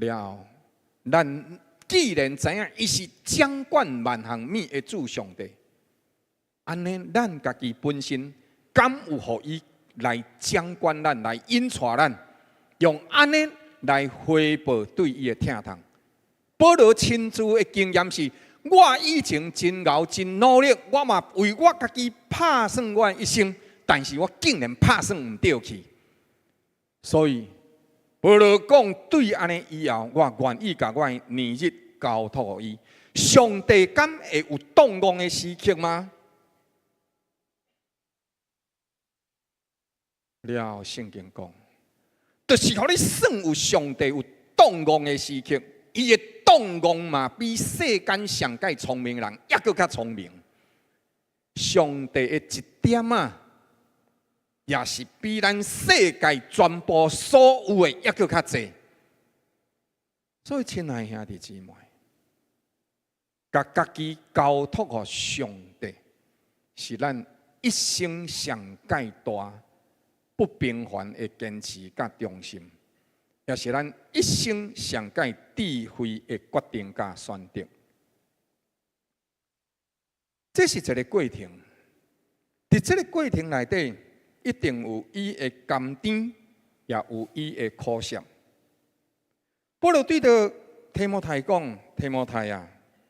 了，咱既然知影伊是掌管萬項物的主上帝，按呢，咱家己本身敢有予伊來掌管咱，來引帶咱，用按呢來回報對伊的疼痛。保羅親自的經驗是：我以前真𠢕真努力，我嘛為我家己拍算我的一生，但是我竟然拍算毋著去。所以保羅講，對按呢以後，我願意共我的年日交託予伊。上帝敢會有動戇的時刻嗎？了，聖經講，就是予你算有上帝有動戇的時刻，伊的動戇嘛，比世間上蓋聰明人猶閣較聰明。上帝的一點仔，也是比咱世界全部所有的猶閣較濟。所以，親愛兄弟姊妹，共家己交託予上帝，是咱一生上蓋大不平凡的堅持佮忠心，也是咱一生上蓋智慧的決定佮選擇。這是一个過程，佇這个過程內底，一定有伊的甘甜，也有伊的苦澀。保羅對著提摩太講：提摩太啊，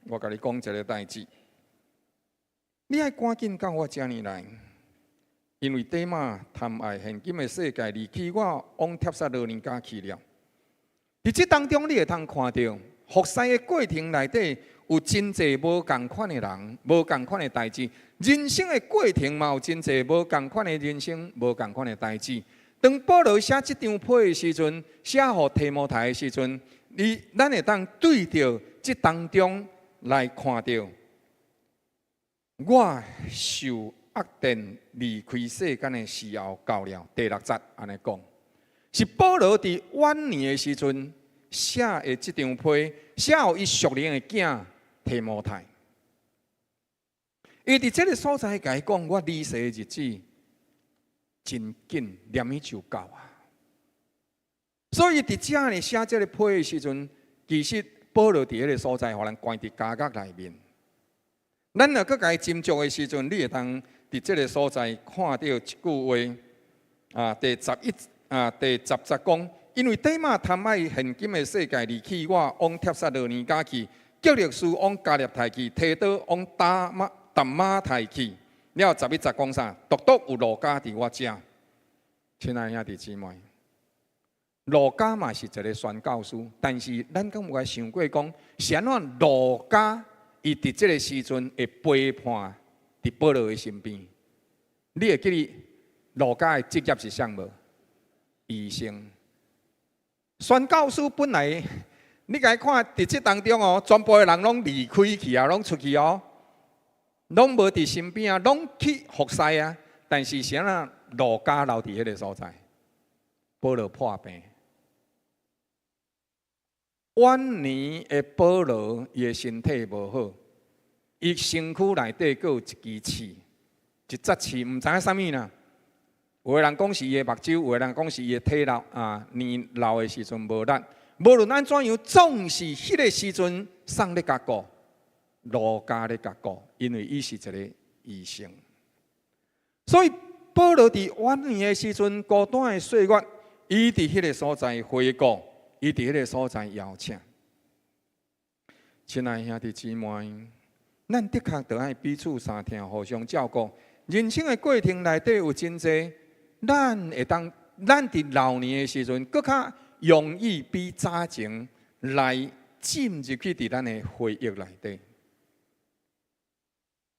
我共你講一个代誌，你愛趕緊到我遮爾來，因為底馬貪愛現今的世界，離棄我往帖撒羅尼迦去了。佇這當中，你會通看著服侍的過程內底有真濟無仝款的人，無仝款的代誌。人生的過程嘛有真濟無仝款的人生，無仝款的代誌。當保羅寫這張批的時陣，寫予提摩太的時陣，你咱會當對著這當中來看著，我受壓電離開世間的時候到了。第六節按呢講，是保羅佇晚年的時陣寫的這張批，寫予伊屬靈的囝提摩太。伊佇這个所在共伊講，我離世的日子真緊，連伊就到啊！所以佇遮呢寫這个批的時陣，其實保羅佇彼个所在，予人關佇監獄內面。咱若閣共伊斟酌的時陣，你會當佇這个所在看著一句話啊，第十一啊，第十節講，因為底馬貪愛現今的世界，離棄我，往帖撒羅尼迦去；革勒斯往加勒泰去；提多往達馬太去。了十一節講啥？獨獨有路加佇我遮。親愛兄弟姊妹，路加嘛是一个宣教師，但是咱敢有想過講，是按怎路加伊佇這个時陣會陪伴佇保羅的身邊？你會記得路加的職業是啥無？醫生。宣教師本來，你共伊看佇這當中哦，全部的人攏離開去啊，攏出去哦，攏無佇身邊啊，攏去服侍啊。但是是按怎路加留佇彼个所在？保羅破病，晚年的保羅，伊的身體無好，伊身軀內底閣有一支刺，一節刺，毋知影啥物啦。有的人講是伊的目睭，有的人講是伊的體力啊，年老的時陣無力。無論按怎樣，總是彼个時陣啥咧共顧，路加咧共顧，因為伊是一个醫生。所以保羅佇晚年的時陣，孤單的歲月，伊佇彼个所在回顧，伊佇彼个所在邀請。親愛兄弟姊妹，咱的確著愛彼此相疼，互相照顧。人生的過程內底有真濟，咱會當，咱佇老年的時陣，閣較容易比早前來進入去佇咱的回憶內底。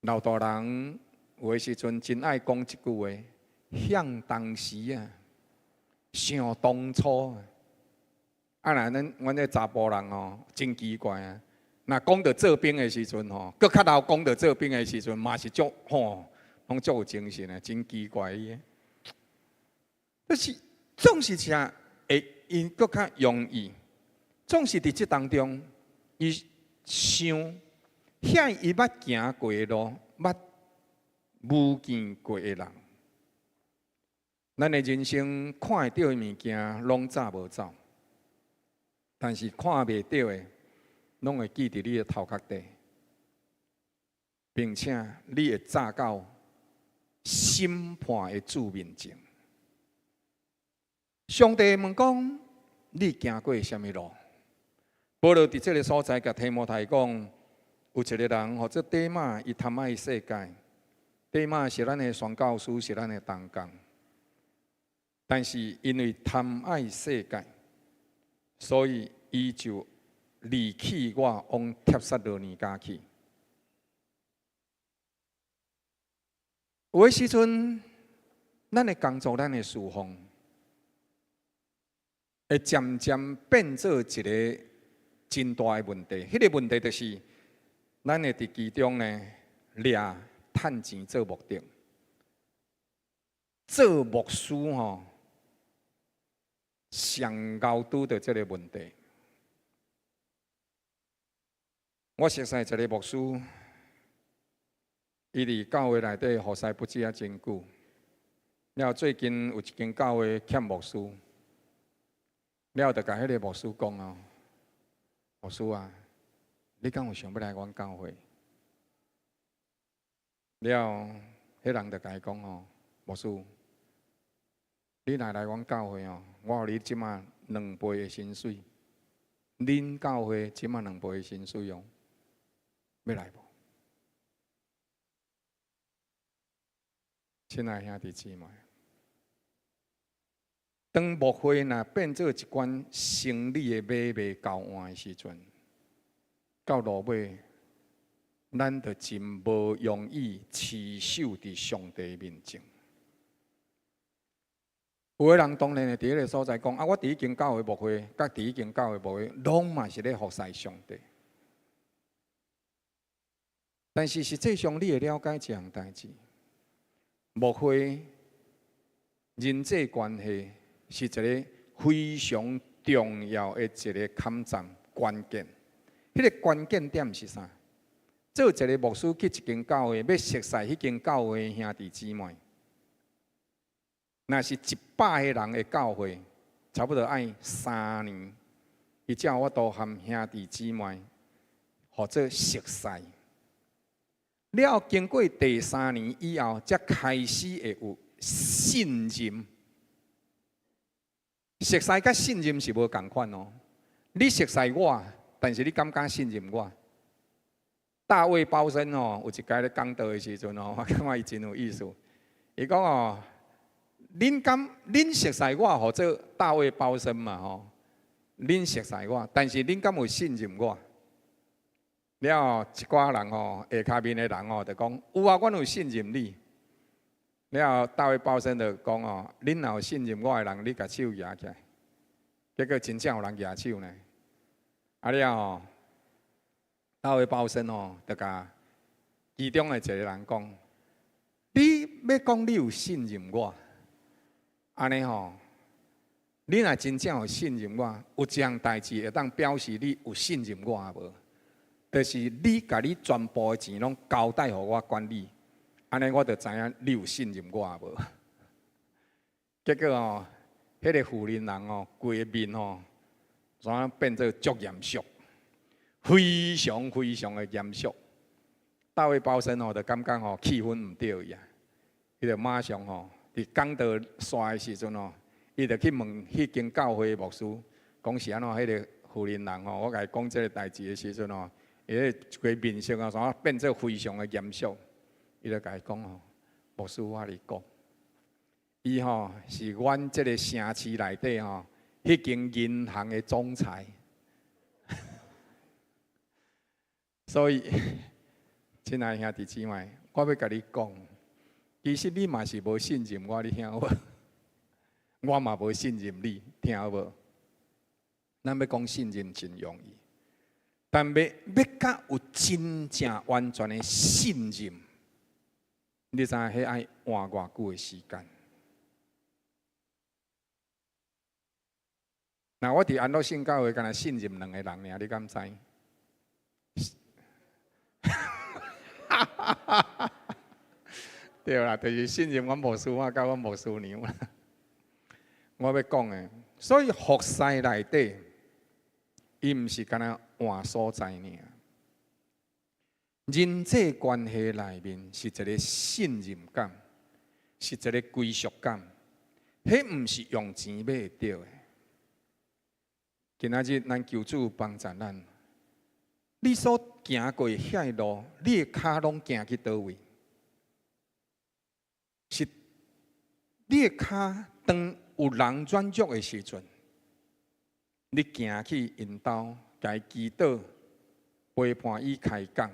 老大人有的時陣真愛講這句話，想當時啊，想當初啊。啊，若咱阮這查埔人吼，真奇怪啊！若講著做兵的時陣吼，閣較老講著做兵的時陣，嘛是足吼，攏足有精神的，真奇怪伊。就是總是啥會𪜶閣較容易，總是佇這當中，伊想遐伊捌行過的路，捌無見過的人，咱的人生看會著的物件，攏早無走，但是看袂著的，攏會記佇你的頭殼底，並且你會走到審判的主面前。上帝問講：你行過啥物路？保羅佇這个所在，共提摩太講，有一个人號做底馬，伊貪愛世界。底馬是咱的宣教師，是咱的同工。但是因為貪愛世界，所以伊就離棄我，往帖撒羅尼迦去。有的時陣，咱的工作、咱的侍奉，會漸漸變做一个真大的問題。彼个問題就是，咱會佇其中呢，掠趁錢做目的，做牧師吼，上𠢕拄著這个問題。我熟似一个牧師，伊佇教會內底服侍不止啊真久。了最近有一間教會欠牧師，了就共彼个牧師講哦，牧師啊，你敢有想欲來阮教會？了，彼人就共伊講哦，牧師，你若來阮教會哦，我予你這馬兩倍的薪水，恁教會這馬兩倍的薪水哦，欲來無？親愛兄弟姊妹，當牧會若變做一款生理的買賣交換的時陣，到落尾，咱就真無容易持守佇上帝面前。有的人當然會佇彼个所在講啊，我佇彼間教會牧會，佮佇彼間教會牧會，攏嘛是咧服侍上帝。但是實際上，你會了解一項代誌，牧會人際關係是一个非常重要的一个坎站關鍵。彼个關鍵點是啥？做一个牧師去一間教會，欲熟似彼間教會兄弟姊妹，若是100个人的教會，差不多愛3年，伊才有法度和兄弟姊妹號做熟似。了經過第三年以後，才開始會有信任。熟似佮信任是無仝款哦。你熟似我，但是你敢敢信任我？大衛鮑森哦，有一擺咧講道的時陣哦，我感覺伊真有意思。伊講哦，恁敢恁熟似我，號做大衛鮑森嘛吼？恁熟似我，但是恁敢有信任我？了後一寡人吼，下跤面的人吼，就講有啊，阮有信任你。了後大衛鮑森就講哦，恁若有信任我的人，你共手舉起來。結果真正有人舉手呢。啊了後，大衛鮑森吼，就共其中的一个人講：你欲講你有信任我，按呢吼，你若真正有信任我，有一項代誌會當表示你有信任我啊無？就是你共你全部的錢攏交代予我管理，按呢我就知影你有信任我啊無？結果吼，彼个婦人人吼，規个面吼，怎變做足嚴肅，非常非常的嚴肅。大衛鮑森吼，就感覺吼氣氛毋對去啊，伊就馬上吼，佇講道煞的時陣吼，伊就去問彼間教會牧師，講是按怎彼个婦人人吼，我共伊講這个代誌的時陣吼，伊彼個面色啊，啥變做非常的嚴肅，伊就共伊講吼，牧師我共你講，伊吼是阮這个城市內底吼，彼間銀行的總裁，所以，親愛兄弟姊妹，我欲共你講，其實你嘛是無信任我，你聽有無？我嘛無信任你，聽有無？咱欲講信任真容易，但欲欲較有真正完全的信任，你知影彼愛換偌久的時間？若我佇安樂聖教會，干焦信任兩個人爾，你敢知？對啦，就是信任阮牧師，我佮阮牧師娘。我欲講的，所以服侍內底，伊毋是干焦換所在爾。人際關係內面是一个信任感，是一个歸屬感，彼毋是用錢買會著的。今仔日咱求主幫助咱，你所行過遐路，你的跤攏行去佗位？是你的跤當有人軟弱的時陣，你行去𪜶兜，共伊祈禱，陪伴伊開講。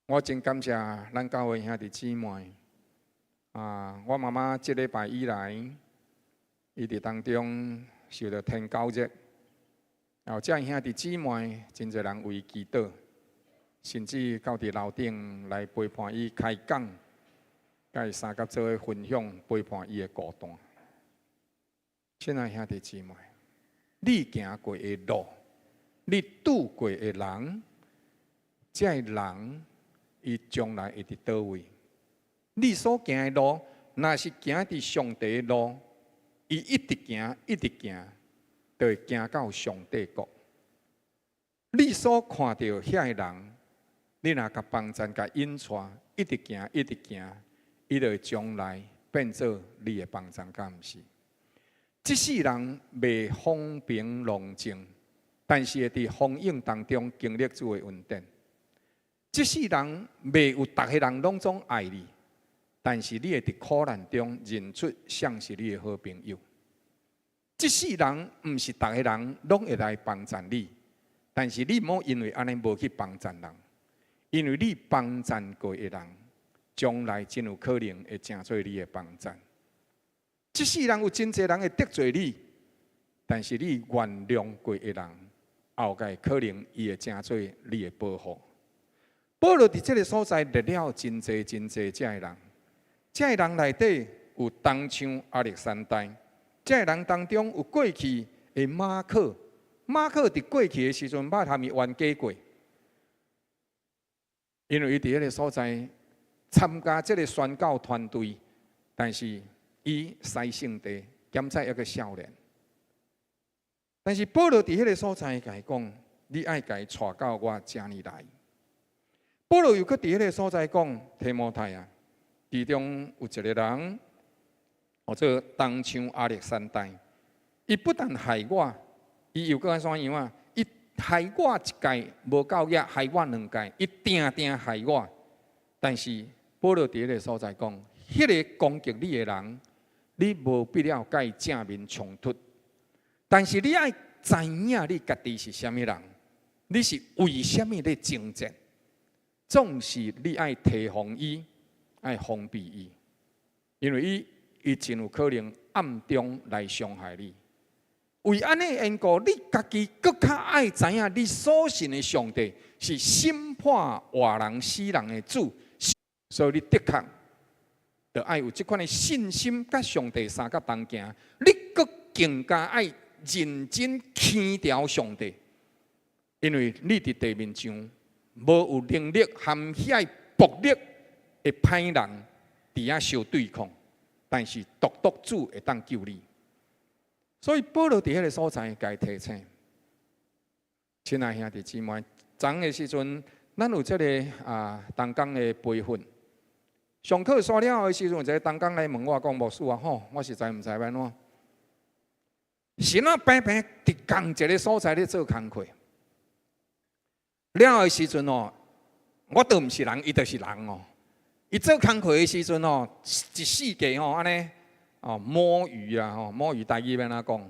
我真感謝咱教會兄弟姊妹。啊，我媽媽這禮拜以來，伊佇當中受著天狗熱，後這兄弟姊妹真濟人為伊祈禱，甚至到佇樓頂來陪伴伊開講。共伊相佮做伙分享陪伴伊的孤單。親愛兄弟姊妹，你行過的路，你拄過的人，這个人伊將來會佇佗位？你所行的路，若是行佇上帝的路，伊一直行，一直行，就會行到上帝國。你所看著遐个人，你若共幫贊、共引帶，一直行，一直行。伊就會將來變做你的幫贊，敢毋是？這世人袂風平浪靜，但是會佇風湧當中經歷主的恩典。這世人袂有逐个人攏總愛你，但是你會佇苦難中認出誰是你的好朋友。這世人毋是逐个人攏會來幫贊你，但是你毋好因為按呢無去幫贊人，因為你幫贊過的人，將來真有可能會成做你的幫贊。這世人有真濟人會得罪你，但是你原諒過的人，後蓋可能伊會成做你的保護。保羅佇這个所在列了真濟真濟這个人，這个人內底有同像亞歷山大，這个人當中有過去的馬可，馬可佇過去的時陣捌共伊冤家過，因為伊佇彼个所在參加這个宣教團隊，但是伊洗聖地，兼且猶閣少年。但是保羅佇彼个所在共伊講：你愛共伊帶到我遮爾來。保羅又閣佇彼个所在講提摩太啊，其中有一个人，號做銅匠亞歷山大，伊不但害我，伊又閣按怎樣啊？伊害我一擺無夠額，害我兩擺，伊定定害我。但是保羅佇彼个所在講，彼个攻擊你的人，你無必要共伊正面衝突，但是你愛知影你家己是啥物人，你是為啥物咧征戰？總是你愛提防伊，愛防備伊，因為伊伊真有可能暗中來傷害你。為按呢緣故，你家己閣較愛知影，你所信的上帝是審判活人死人的主，所以你的確著愛有這款的信心，佮上帝相佮同行。你閣更加愛認真牽牢上帝，因為你佇地面上無有能力和遐暴力的歹人佇遐相對抗，但是獨獨主會當救你。所以保羅佇彼个所在，共伊提醒，親愛兄弟姊妹，昨的時陣，咱有這个啊，同工的培訓，上課煞了的時陣，一個同工來問我講：牧師啊，吼，我實在毋知欲按怎。是怎平平佇仝一个所在咧做工課。了的時陣哦，我都毋是人，伊就是人哦。伊做工課的時陣哦，一四界吼按呢哦摸魚啊吼，摸魚台語欲按怎講？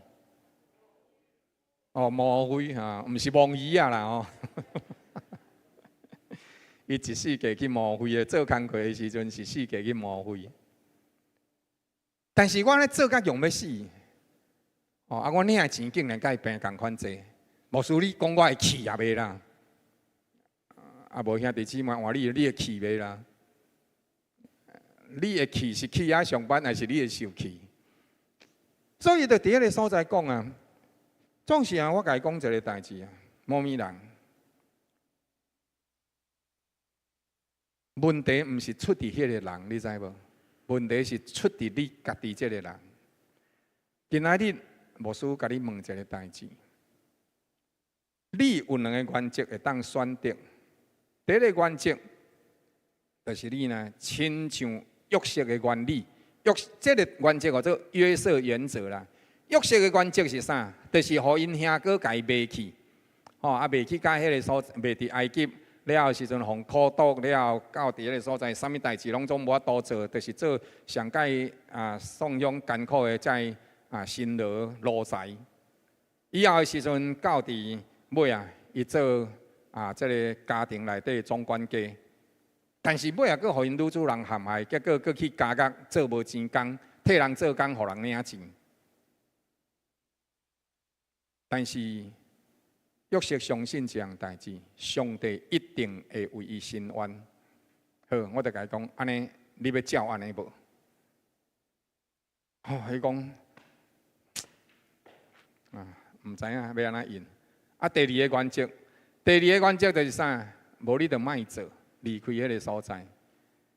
哦，摸魚哈，毋是摸魚啊啦吼。伊一四界去摸魚的，做工課的時陣是四界去摸魚。但是我咧做甲用欲死，哦啊！我領的錢竟然佮伊平仝款濟，牧師你講我會氣也袂啦？啊無兄弟姊妹換你，你會氣袂啦？你會氣是去遐上班，還是你會受氣？所以就佇彼个所在講啊，總是啊，我共伊講一个代誌啊，某物人問題毋是出佇彼个人，你知無？問題是出佇你家己這个人。今仔日牧師共你問一个代誌，你有兩个原則會當選擇。第一个原則就是你呢，親像約瑟的原理，約這个原則叫做約瑟原則啦。約瑟的原則是啥？就是予𪜶兄哥共伊賣去，吼啊賣去到彼个所賣佇埃及了後時陣，予苦毒了後到佇彼个所在，啥物代誌攏總無法度做，就是做上蓋啊送養艱苦的這啊辛勞奴才。以後的時陣到佇尾啊，伊做啊這个家庭內底總管家。但是尾仔閣予𪜶女主人陷害，結果閣去監獄做無錢工，替人做工，予人領錢。但是約瑟相信一項代誌，上帝一定會為伊伸冤。好，我就共伊講，按呢，你欲照按呢無？哦，伊講啊，毋知影欲按怎應。啊，第二个原則，第二个原則就是啥？無你就莫做，離開彼个所在。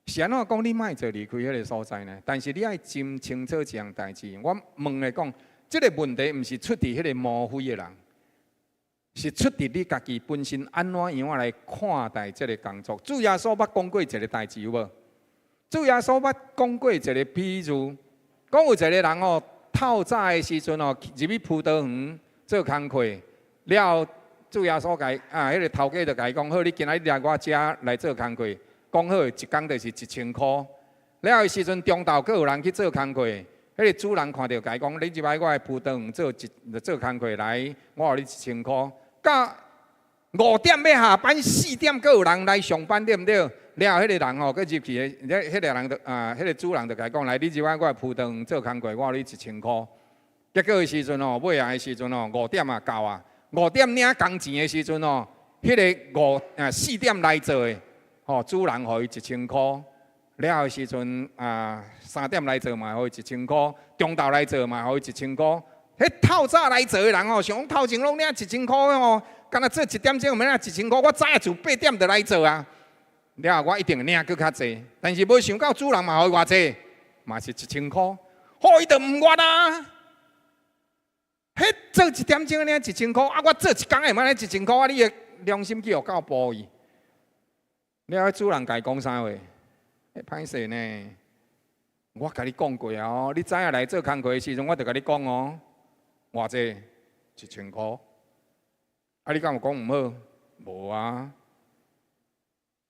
是按怎講？你莫做離開彼个所在呢？但是你愛真清楚一項代誌。我問來講，這个問題毋是出佇彼个摸灰的人，是出佇你家己本身按怎樣來看待這个工作。主耶穌捌講過一个代誌有無？主耶穌捌講過一个比喻，講有一个人哦，透早的時陣哦，入去葡萄園做工課，了後主耶穌共啊，彼个頭家就共伊講：好，你今仔日來我遮來做工課。講好，一工就是一千箍。了後時陣中晝閣有人去做工課，彼个主人看著共伊講：你入來我的葡萄園做一做工課來，我予你一千箍。到5點欲下班，4點閣有人來上班，對毋對？了後彼个人吼，閣入去的，彼个人就啊，彼个主人就共伊講：來，你入來我的葡萄園做工課，我予你一千箍。結果的時陣吼，尾仔的時陣吼，五點啊到啊，五點領工錢的時陣吼，彼个五啊四點來做的，吼，主人予伊一千箍。了後時陣啊，3點來做嘛，予伊一千箍；中晝來做嘛，予伊一千箍。彼透早來做的人吼，想講頭前攏領一千箍吼，敢若做一點鐘免領一千箍，我早自8點就來做啊。了後我一定會領閣較濟，但是無想到主人嘛予伊偌濟，嘛是一千箍。吼，伊就毋願啊！彼做一點鐘領一千箍，啊，我做一工會免領一千箍，啊，你的良心去予夠報伊。了後主人共伊講啥話？欸，歹勢呢？我共你講過啊，哦，你早仔來做工課的時陣，我就共你講哦，偌濟一千箍。啊，你敢有講毋好？無啊。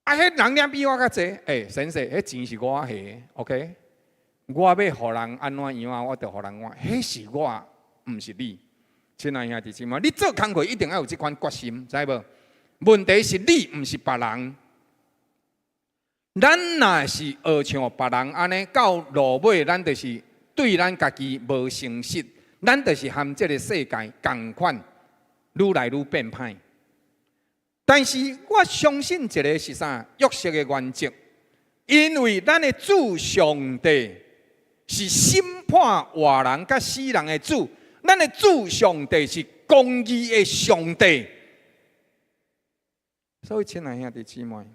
啊，彼人領比我較濟，欸，先生，彼錢是我還的，OK？我欲予人按怎樣啊，我就予人按。彼是我，毋是你。親愛兄弟姊妹，你做工課一定要有這款決心，知無？問題是你，毋是別人。咱若是學像別人按呢，到落尾，咱就是對咱家己無誠實，咱就是和這个世界仝款，愈來愈變歹。但是我相信一个是啥？約瑟的原則，因為咱的主上帝是審判活人佮死人的主，咱的主上帝是公義的上帝。所以，親愛兄弟姊妹，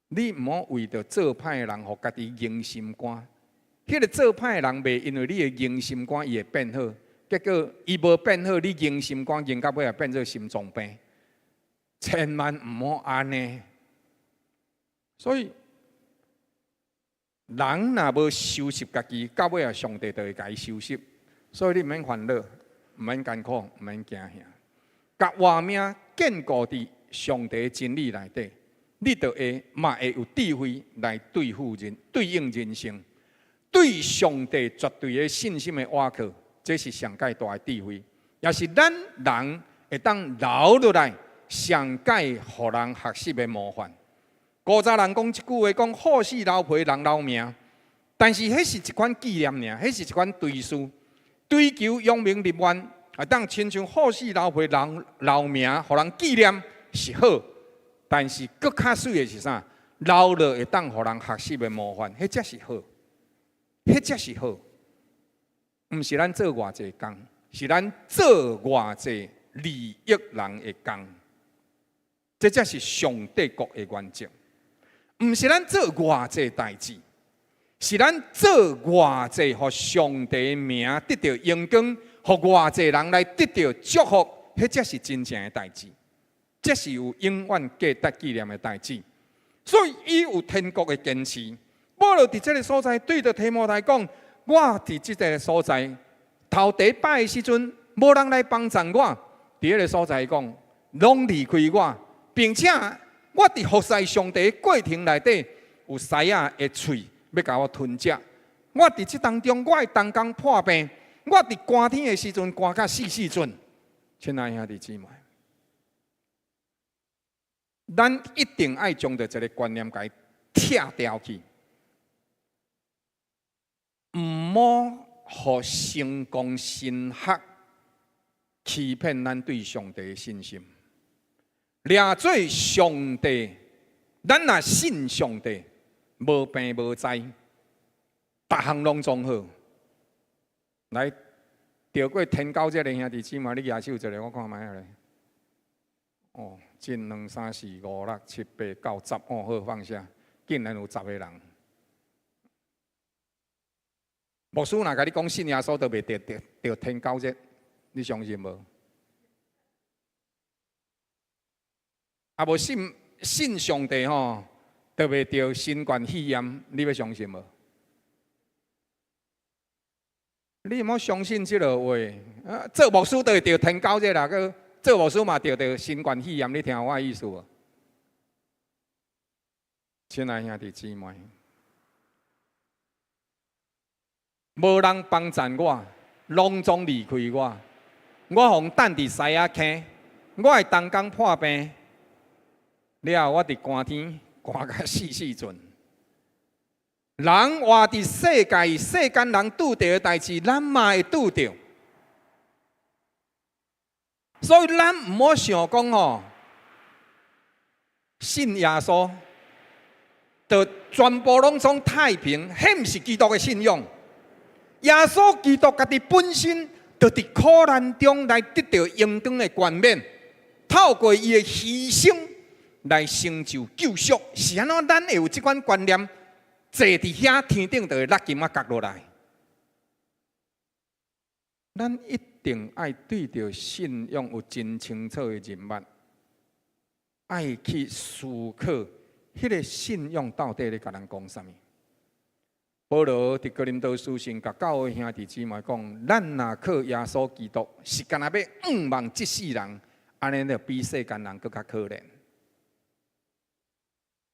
你毋好為著做歹的人，予家己硬心肝。彼个做歹的人袂因為你的硬心肝，伊會變好。結果伊無變好，你硬心肝硬到尾也變做心臟病。千萬毋好按呢。所以，人若無收拾家己，到尾啊，上帝就會共伊收拾。所以你毋免煩惱，毋免艱苦，毋免驚嚇。共活命堅固佇上帝真理內底，你就會嘛會有智慧來對付人、對應人生。對上帝絕對的信心的倚靠，這是上蓋大的智慧，也是咱人會當留落來上蓋予人學習的模範。古早人講一句話，講好死留皮人留名，但是彼是一款紀念爾，彼是一款追思，追求揚名立萬，會當親像好死留皮人留名，予人紀念是好，但是閣較媠的是啥？留落會當予人學習的模範，彼才是好，彼才是好。毋是咱做偌濟工，是咱做偌濟利益人的工，這才是上帝國的原則。毋是咱做偌濟代誌，是咱做偌濟，予上帝名得著榮光，予偌濟人來得著祝福，彼才是真正的代誌，這是有永遠價值紀念的代誌。所以，伊有天國的堅持。保羅佇這个所在對著提摩太講：我佇這个所在頭第一擺的時陣，無人來幫贊我。佇彼个所在講，攏離開我，並且我佇服侍上帝的過程內底，有獅仔的喙欲共我吞食。我佇這當中，我的同工破病，我佇寒天的時陣寒甲死死陣。親愛兄弟姊妹，咱一定愛將著這个觀念共伊拆掉去，毋好予成功神學欺騙咱對上帝的信心。掠做上帝，咱若信上帝，無病無災，逐項攏總好。來，著過天狗節的兄弟姊妹，你舉手一下，我看覓仔咧。哦，一、兩、三、四、五、六、七、八、九、十，哦，好，放下，竟然有十个人。牧師若共你講信耶穌，就袂著著著天狗節，你相信無？啊，無信信上帝吼，就袂著新冠肺炎，你欲相信無？你毋好相信這落話，啊，做牧師就會著天狗節啦，閣做牧師嘛著著新冠肺炎，你聽我的意思無？親愛兄弟姊妹，無人幫贊我，攏總離開我，我予等佇獅仔坑，我的同工破病。了後，我佇寒天寒甲死死陣。人活佇世界，世間人拄著的代誌，咱嘛會拄著。所以咱毋好想講吼，信耶穌，就全部攏總太平，彼毋是基督的信仰。耶穌基督家己本身，就佇苦難中來得著榮光的冠冕，透過伊的犧牲來成就救贖，是按怎？咱會有這款觀念，坐佇遐天頂就會落金仔角落來。咱一定愛對著信仰有真清楚的認識，愛去思考，彼个信仰到底咧共咱講啥物。保羅佇哥林多書信，共教會兄弟姊妹講：咱若靠耶穌基督，是干焦欲向望這世人，按呢就比世間人閣較可憐。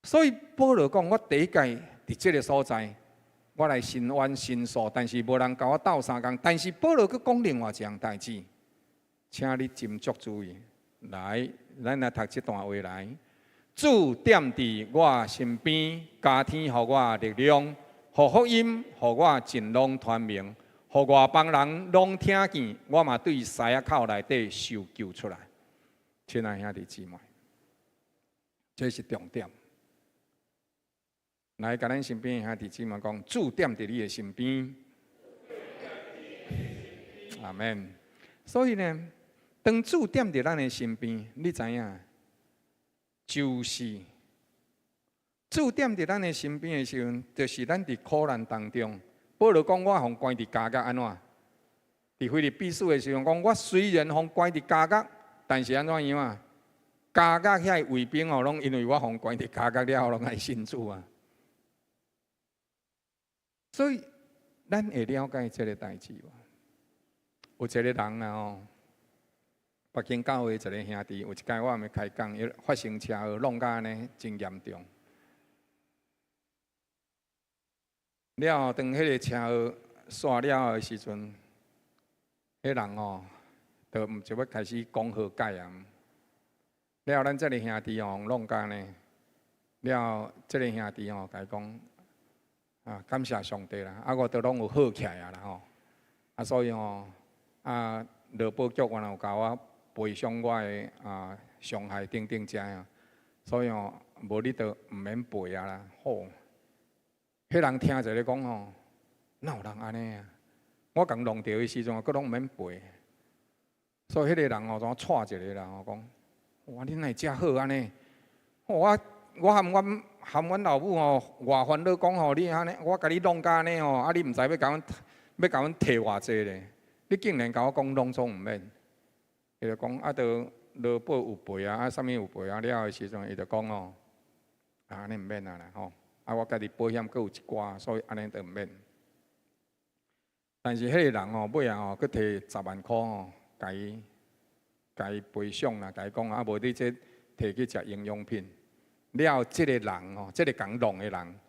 所以保羅講，我第一屆佇這个所在，我來伸冤申訴，但是無人共我鬥相共。但是保羅閣講另外一項代誌，請你斟酌注意。來，咱來讀這段話來。主踮佇我身邊，加添予我力量，予福音，予我盡攏傳明，予外邦人攏聽見，我嘛對獅仔口內底受救出來。親愛兄弟姊妹，這是重點。來，共咱身邊兄弟姊妹講，主踮佇你的身邊。阿門。所以呢，當主踮佇咱的身邊，你知影，就是主踮佇咱的身邊的時陣，就是咱佇苦難當中。保羅講，我予關佇監獄按怎？佇腓立比書的時陣講，我雖然予關佇監獄，但是按怎樣啊？監獄遐衛兵哦，攏因為我予關佇監獄了後，攏愛信主啊。所以，咱會了解這个代誌無？有一個人啊吼，北京教會一个兄弟，有一擺我們開講，伊發生車禍弄甲按呢真嚴重。了後，當彼个車禍煞了的時陣，彼人吼，就毋就欲開始講和解啊。了後，咱這个兄弟吼弄甲按呢，了後這个兄弟吼共伊講。啊，感謝上帝啦！啊，我都攏有好起來啊啦吼！啊，所以吼，啊，勞保局原來有共我賠償我的啊傷害等等這啊，所以吼，無你就毋免賠啊啦。好，彼人聽一个講吼，哪有人按呢啊？我共弄著的時陣，閣攏毋免賠。所以彼個人吼，怎掣一个啦吼，講，哇，你哪會遮好按呢？我我含阮含阮老母吼，偌煩惱講吼，你按呢，我共你弄甲按呢吼，啊你毋知欲共阮欲共阮提偌濟咧？你竟然共我講攏總毋免。伊就講啊，都勞保有賠啊，啊啥物有賠啊？了的時陣，伊就講吼，啊按呢毋免啊啦吼，啊我家己保險閣有一寡，所以按呢就毋免。但是彼个人吼，尾仔吼，閣提十萬箍吼，共伊共伊賠償啦，共伊講啊，無你這提去食營養品。了，這个人吼，這个共弄的人，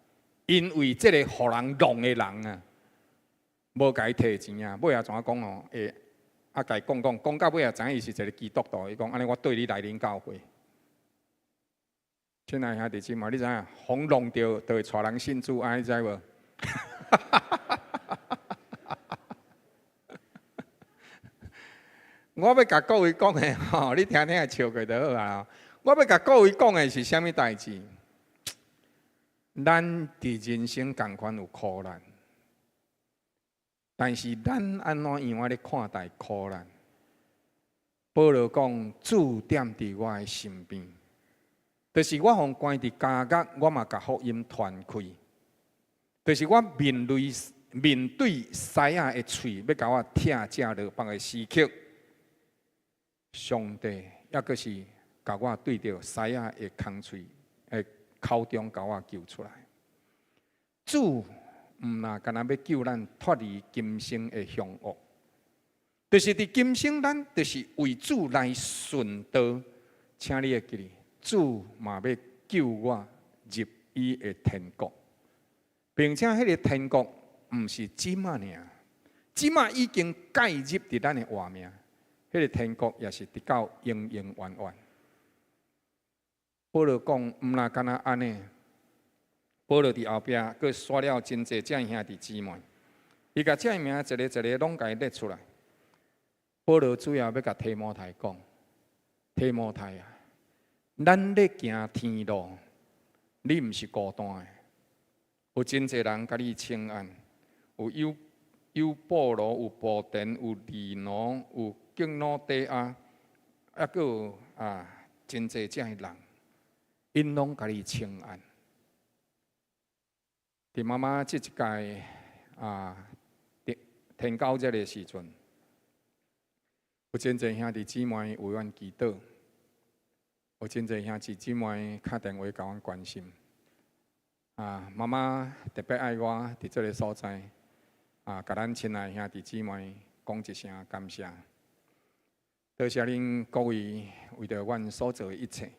因為這個予人弄的人啊，無共伊提錢啊，尾仔怎講吼？會啊，共伊講講，講到尾仔知影伊是一个基督徒，伊講按呢，我綴你來恁教會。親愛兄弟姊妹，你知影？予弄著就會帶人信主，按呢知無？我欲共各位講的吼，你聽聽笑過就好啊。我欲共各位講的是啥物代誌？咱佇人生仝款有苦難，但是咱按怎樣仔咧看待苦難？保羅講，主踮佇我的身邊，就是我予關佇監獄，我嘛共福音傳開。就是我面對面對獅仔的喙，欲共我拆食落腹的時刻，上帝抑閣是共我對著獅仔的空喙的口中，共我救出來。主毋若干焦欲救咱脫離今生的兇惡，就是佇今生咱就是為主來順道，請你會記得，主嘛欲救我入伊的天國，並且彼个天國毋是這馬爾，這馬已經介入佇咱的活命，彼个天國也是直到永永遠遠。保羅講，毋若干焦按呢。保羅佇後壁，閣寫了真濟這兄弟姊妹，伊共這名一个一个攏共伊列出來。保羅主要欲共提摩太講，提摩太啊，咱咧行天路，你毋是孤單的，有真濟人共你請安，有有有保羅，有布田，有利奴，有敬老底亞，抑閣有啊真濟這人，𪜶攏共你請安。佇媽媽這一屆啊，天狗節的時陣，有真濟兄弟姊妹為阮祈禱，有真濟兄弟姊妹敲電話共阮關心。啊，媽媽特別愛我佇這个所在，啊，共咱親愛兄弟姊妹講一聲感謝。多謝恁各位為著阮所做的一切，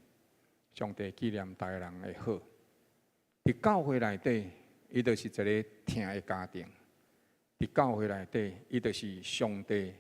上帝紀念逐个人的好。佇教會內底，伊就是一个疼的家庭；佇教會內底，伊就是上帝。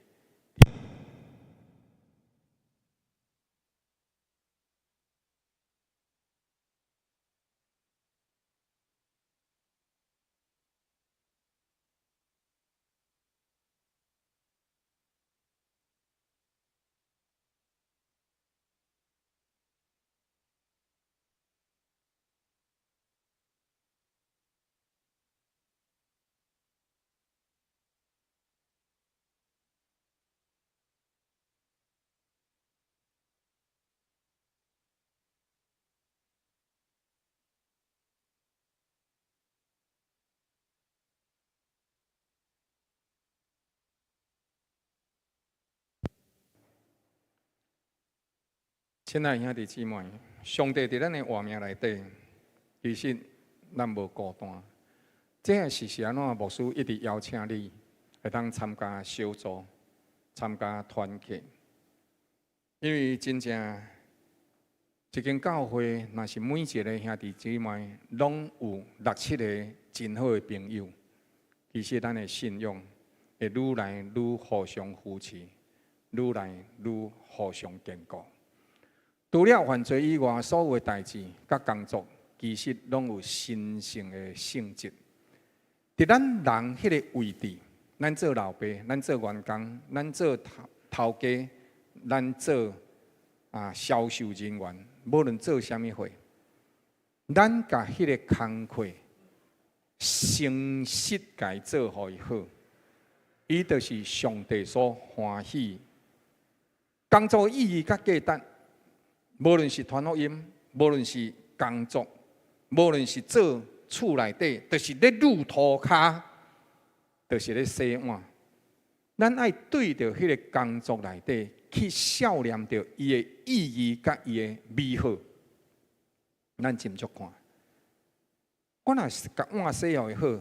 親愛兄弟姊妹，上帝佇咱的活命內底，其實咱無孤單。這是按怎牧師一直邀請你會當參加小組、參加團契，因為真正一間教會，若是每一个兄弟姊妹攏有六七个真好的朋友，其實咱的信仰會愈來愈互相扶持，愈來愈互相堅固。除了犯罪以外，所有的代誌佮工作，其實攏有神聖的性質。佇咱人彼个位置，咱做老爸，咱做員工，咱做頭家，咱做銷售人員，無論做啥物貨，咱共彼个工課誠實共做予伊好，伊就是上帝所歡喜。工作意義佮價值，無論是傳福音，無論是工作，無論是做厝內底，就是咧攄塗跤，就是咧洗碗。咱愛對著彼个工作內底去思念著伊的意義佮伊的美好。咱斟酌看，我若是共碗洗予伊好，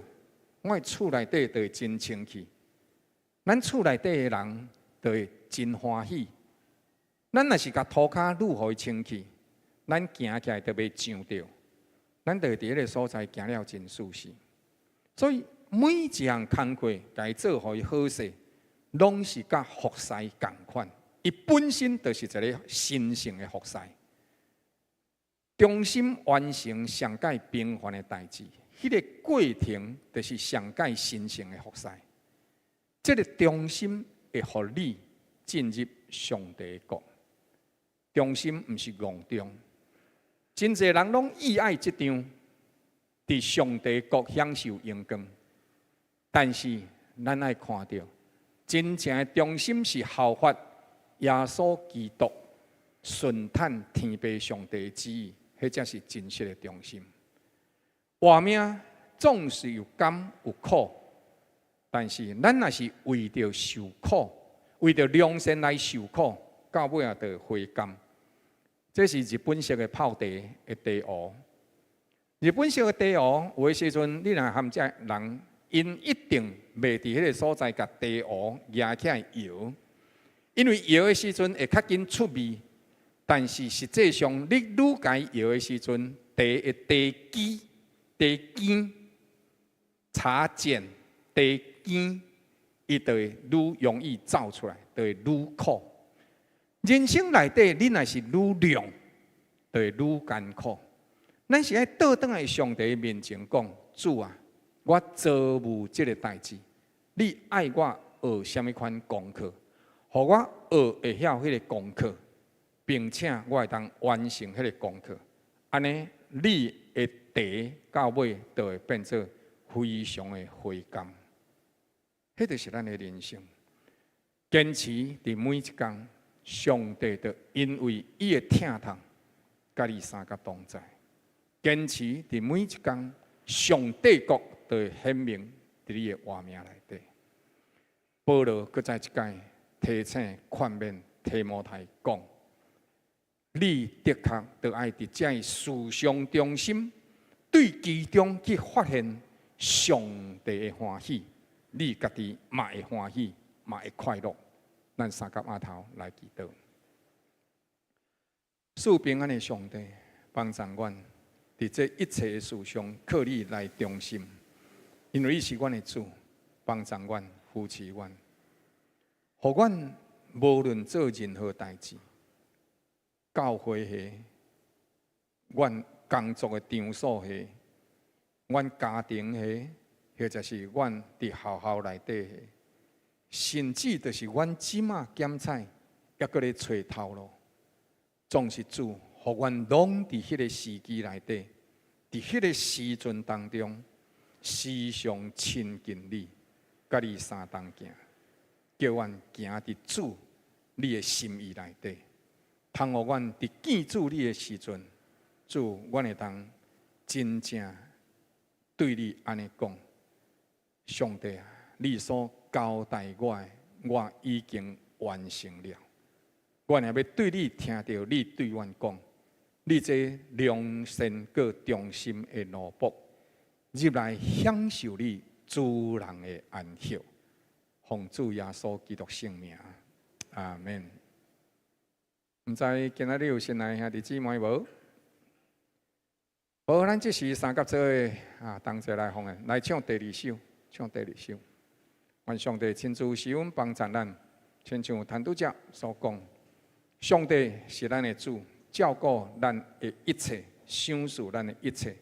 我的厝內底就會真清氣。咱厝內底的人就會真歡喜。咱若是共塗跤攄予伊清氣，咱行起來就袂撞著，咱就會佇彼个所在行了真舒適。所以每一項工課，共伊做予伊好勢，攏是佮服侍仝款。伊本身就是一个神聖的服侍，忠心完成上蓋平凡的代誌，彼个過程就是上蓋神聖的服侍。這个忠心會予你進入上帝的國。忠心毋是戇忠，真濟人攏意愛這張，佇上帝國享受榮光。但是咱愛看著，真正的忠心是效法耶穌基督，順趁天父上帝的旨意，彼才是真實的忠心。活命總是有甘有苦，但是咱若是為著受苦，為著良善來受苦，到尾仔就會回甘。這是日本式的泡茶的茶壺。日本式的茶壺，有的時陣你若含這人，𪜶一定袂佇彼个所在共茶壺夯起來搖，因為搖的時陣會較緊出味。但是實際上，你愈共伊搖的時陣，茶的茶基、茶根、茶鹼、茶根，伊就會愈容易走出來，就會愈苦。人生內底，你若是愈量，就會愈艱苦。咱是愛倒轉來上帝面前講：主啊，我遭遇這个代誌，你愛我學啥物款功課，予我學會曉彼个功課，並且我會當完成彼个功課。按呢，你的茶到尾就會變做非常的回甘。彼就是咱的人生。堅持佇每一工，上帝就因為伊的疼痛，佮你相佮同在。堅持佇每一工，上帝國就會顯明佇你的活命內底。保羅閣再一擺提醒勸勉提摩太講：你的確著愛佇這事上忠心，對其中去發現上帝的歡喜，你家己嘛會歡喜，嘛會快樂。咱三佮阿頭來祈禱，賜平安的上帝幫助阮，佇這一切的事上靠你來忠心，因為你是阮的主，幫助阮，扶持阮，予阮無論做任何代誌，教會的，阮工作的場所的，阮家庭的，或者是阮佇學校內底的，甚至就是阮這馬檢菜，猶閣咧揣頭路，總是主，予阮攏佇彼个時機內底，佇彼个時陣當中，時常親近你，佮你相同行，叫阮行佇主你的心意內底，通予阮佇見主你的時陣，主，阮會當真正對你按呢講：上帝啊，你所交代我的，我已經完成了。我若欲對你聽著，你對阮講，你這良善閣忠心的奴僕，入來享受你主人的安息。奉主耶穌基督聖名，阿門。毋知今仔日有新來兄弟姊妹無？無，咱這時三佮做伙啊，同齊來奉獻，來唱第二首，唱第二首。願上帝親自施恩幫助咱，親像陳拄才所講，上帝是咱的主，照顧咱的一切，賞賜咱的一切。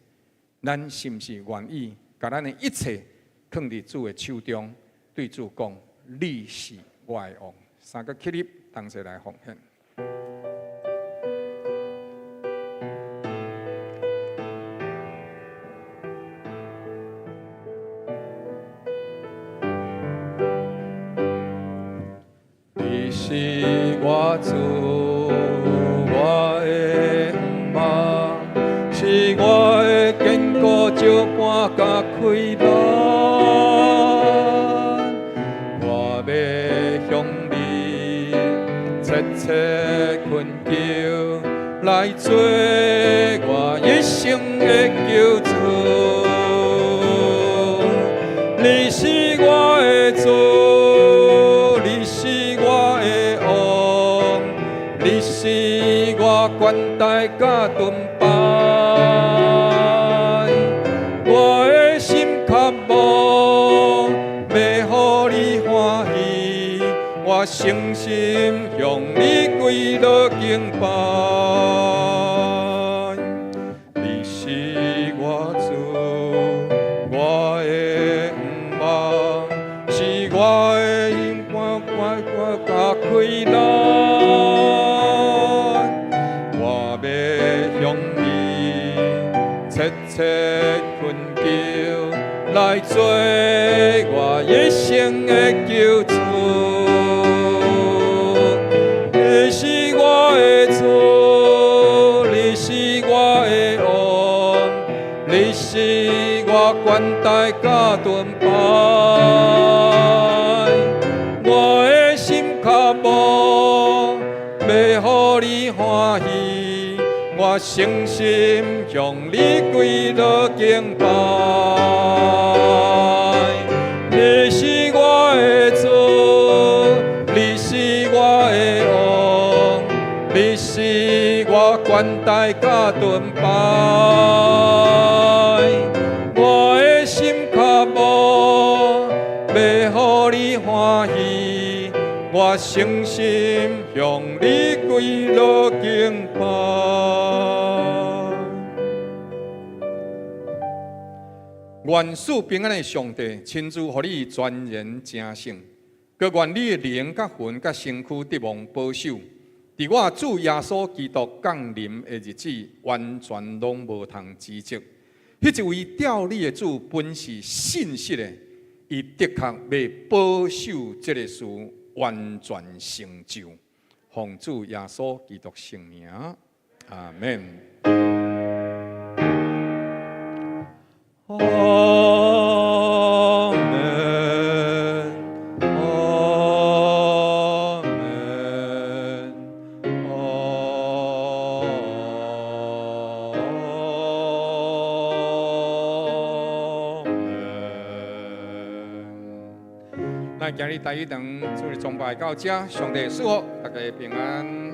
咱是毋是願意共咱的一切囥佇主的手中，對主講：你是我的王。三個起立，同齊來奉獻。你是我主，我的望，是我的堅固石板佮開朗。我欲向你切切懇求，來做我一生的救主。你是我的主，你是我的王，你是我懸台佮盾牌。我的心渴望，欲予你歡喜，我誠心向你跪落敬拜。你是我主，我的望，是我的我我我佮開朗。我欲向你切切懇求，來做我一生的救主。你是我的主，你是我的王，你是我懸台佮盾牌。我的心渴望，欲予你歡喜，我誠心向你跪落敬拜。你是我的主，你是我的王，你是我懸台佮盾牌。我的心渴望，欲予你歡喜，我誠心向你跪落敬拜。願賜平安的上帝親自予你全然成聖，閣願你的靈佮魂佮身軀得蒙保守，佇我主耶穌基督降臨的日子，完全攏無通指責。彼一位召你的主本是信實的，伊的確欲保守這个事完全成就。奉主耶穌基督聖名，阿門。阿門，阿門，阿門。咱今日台語堂主日崇拜到這，上帝賜福大家平安。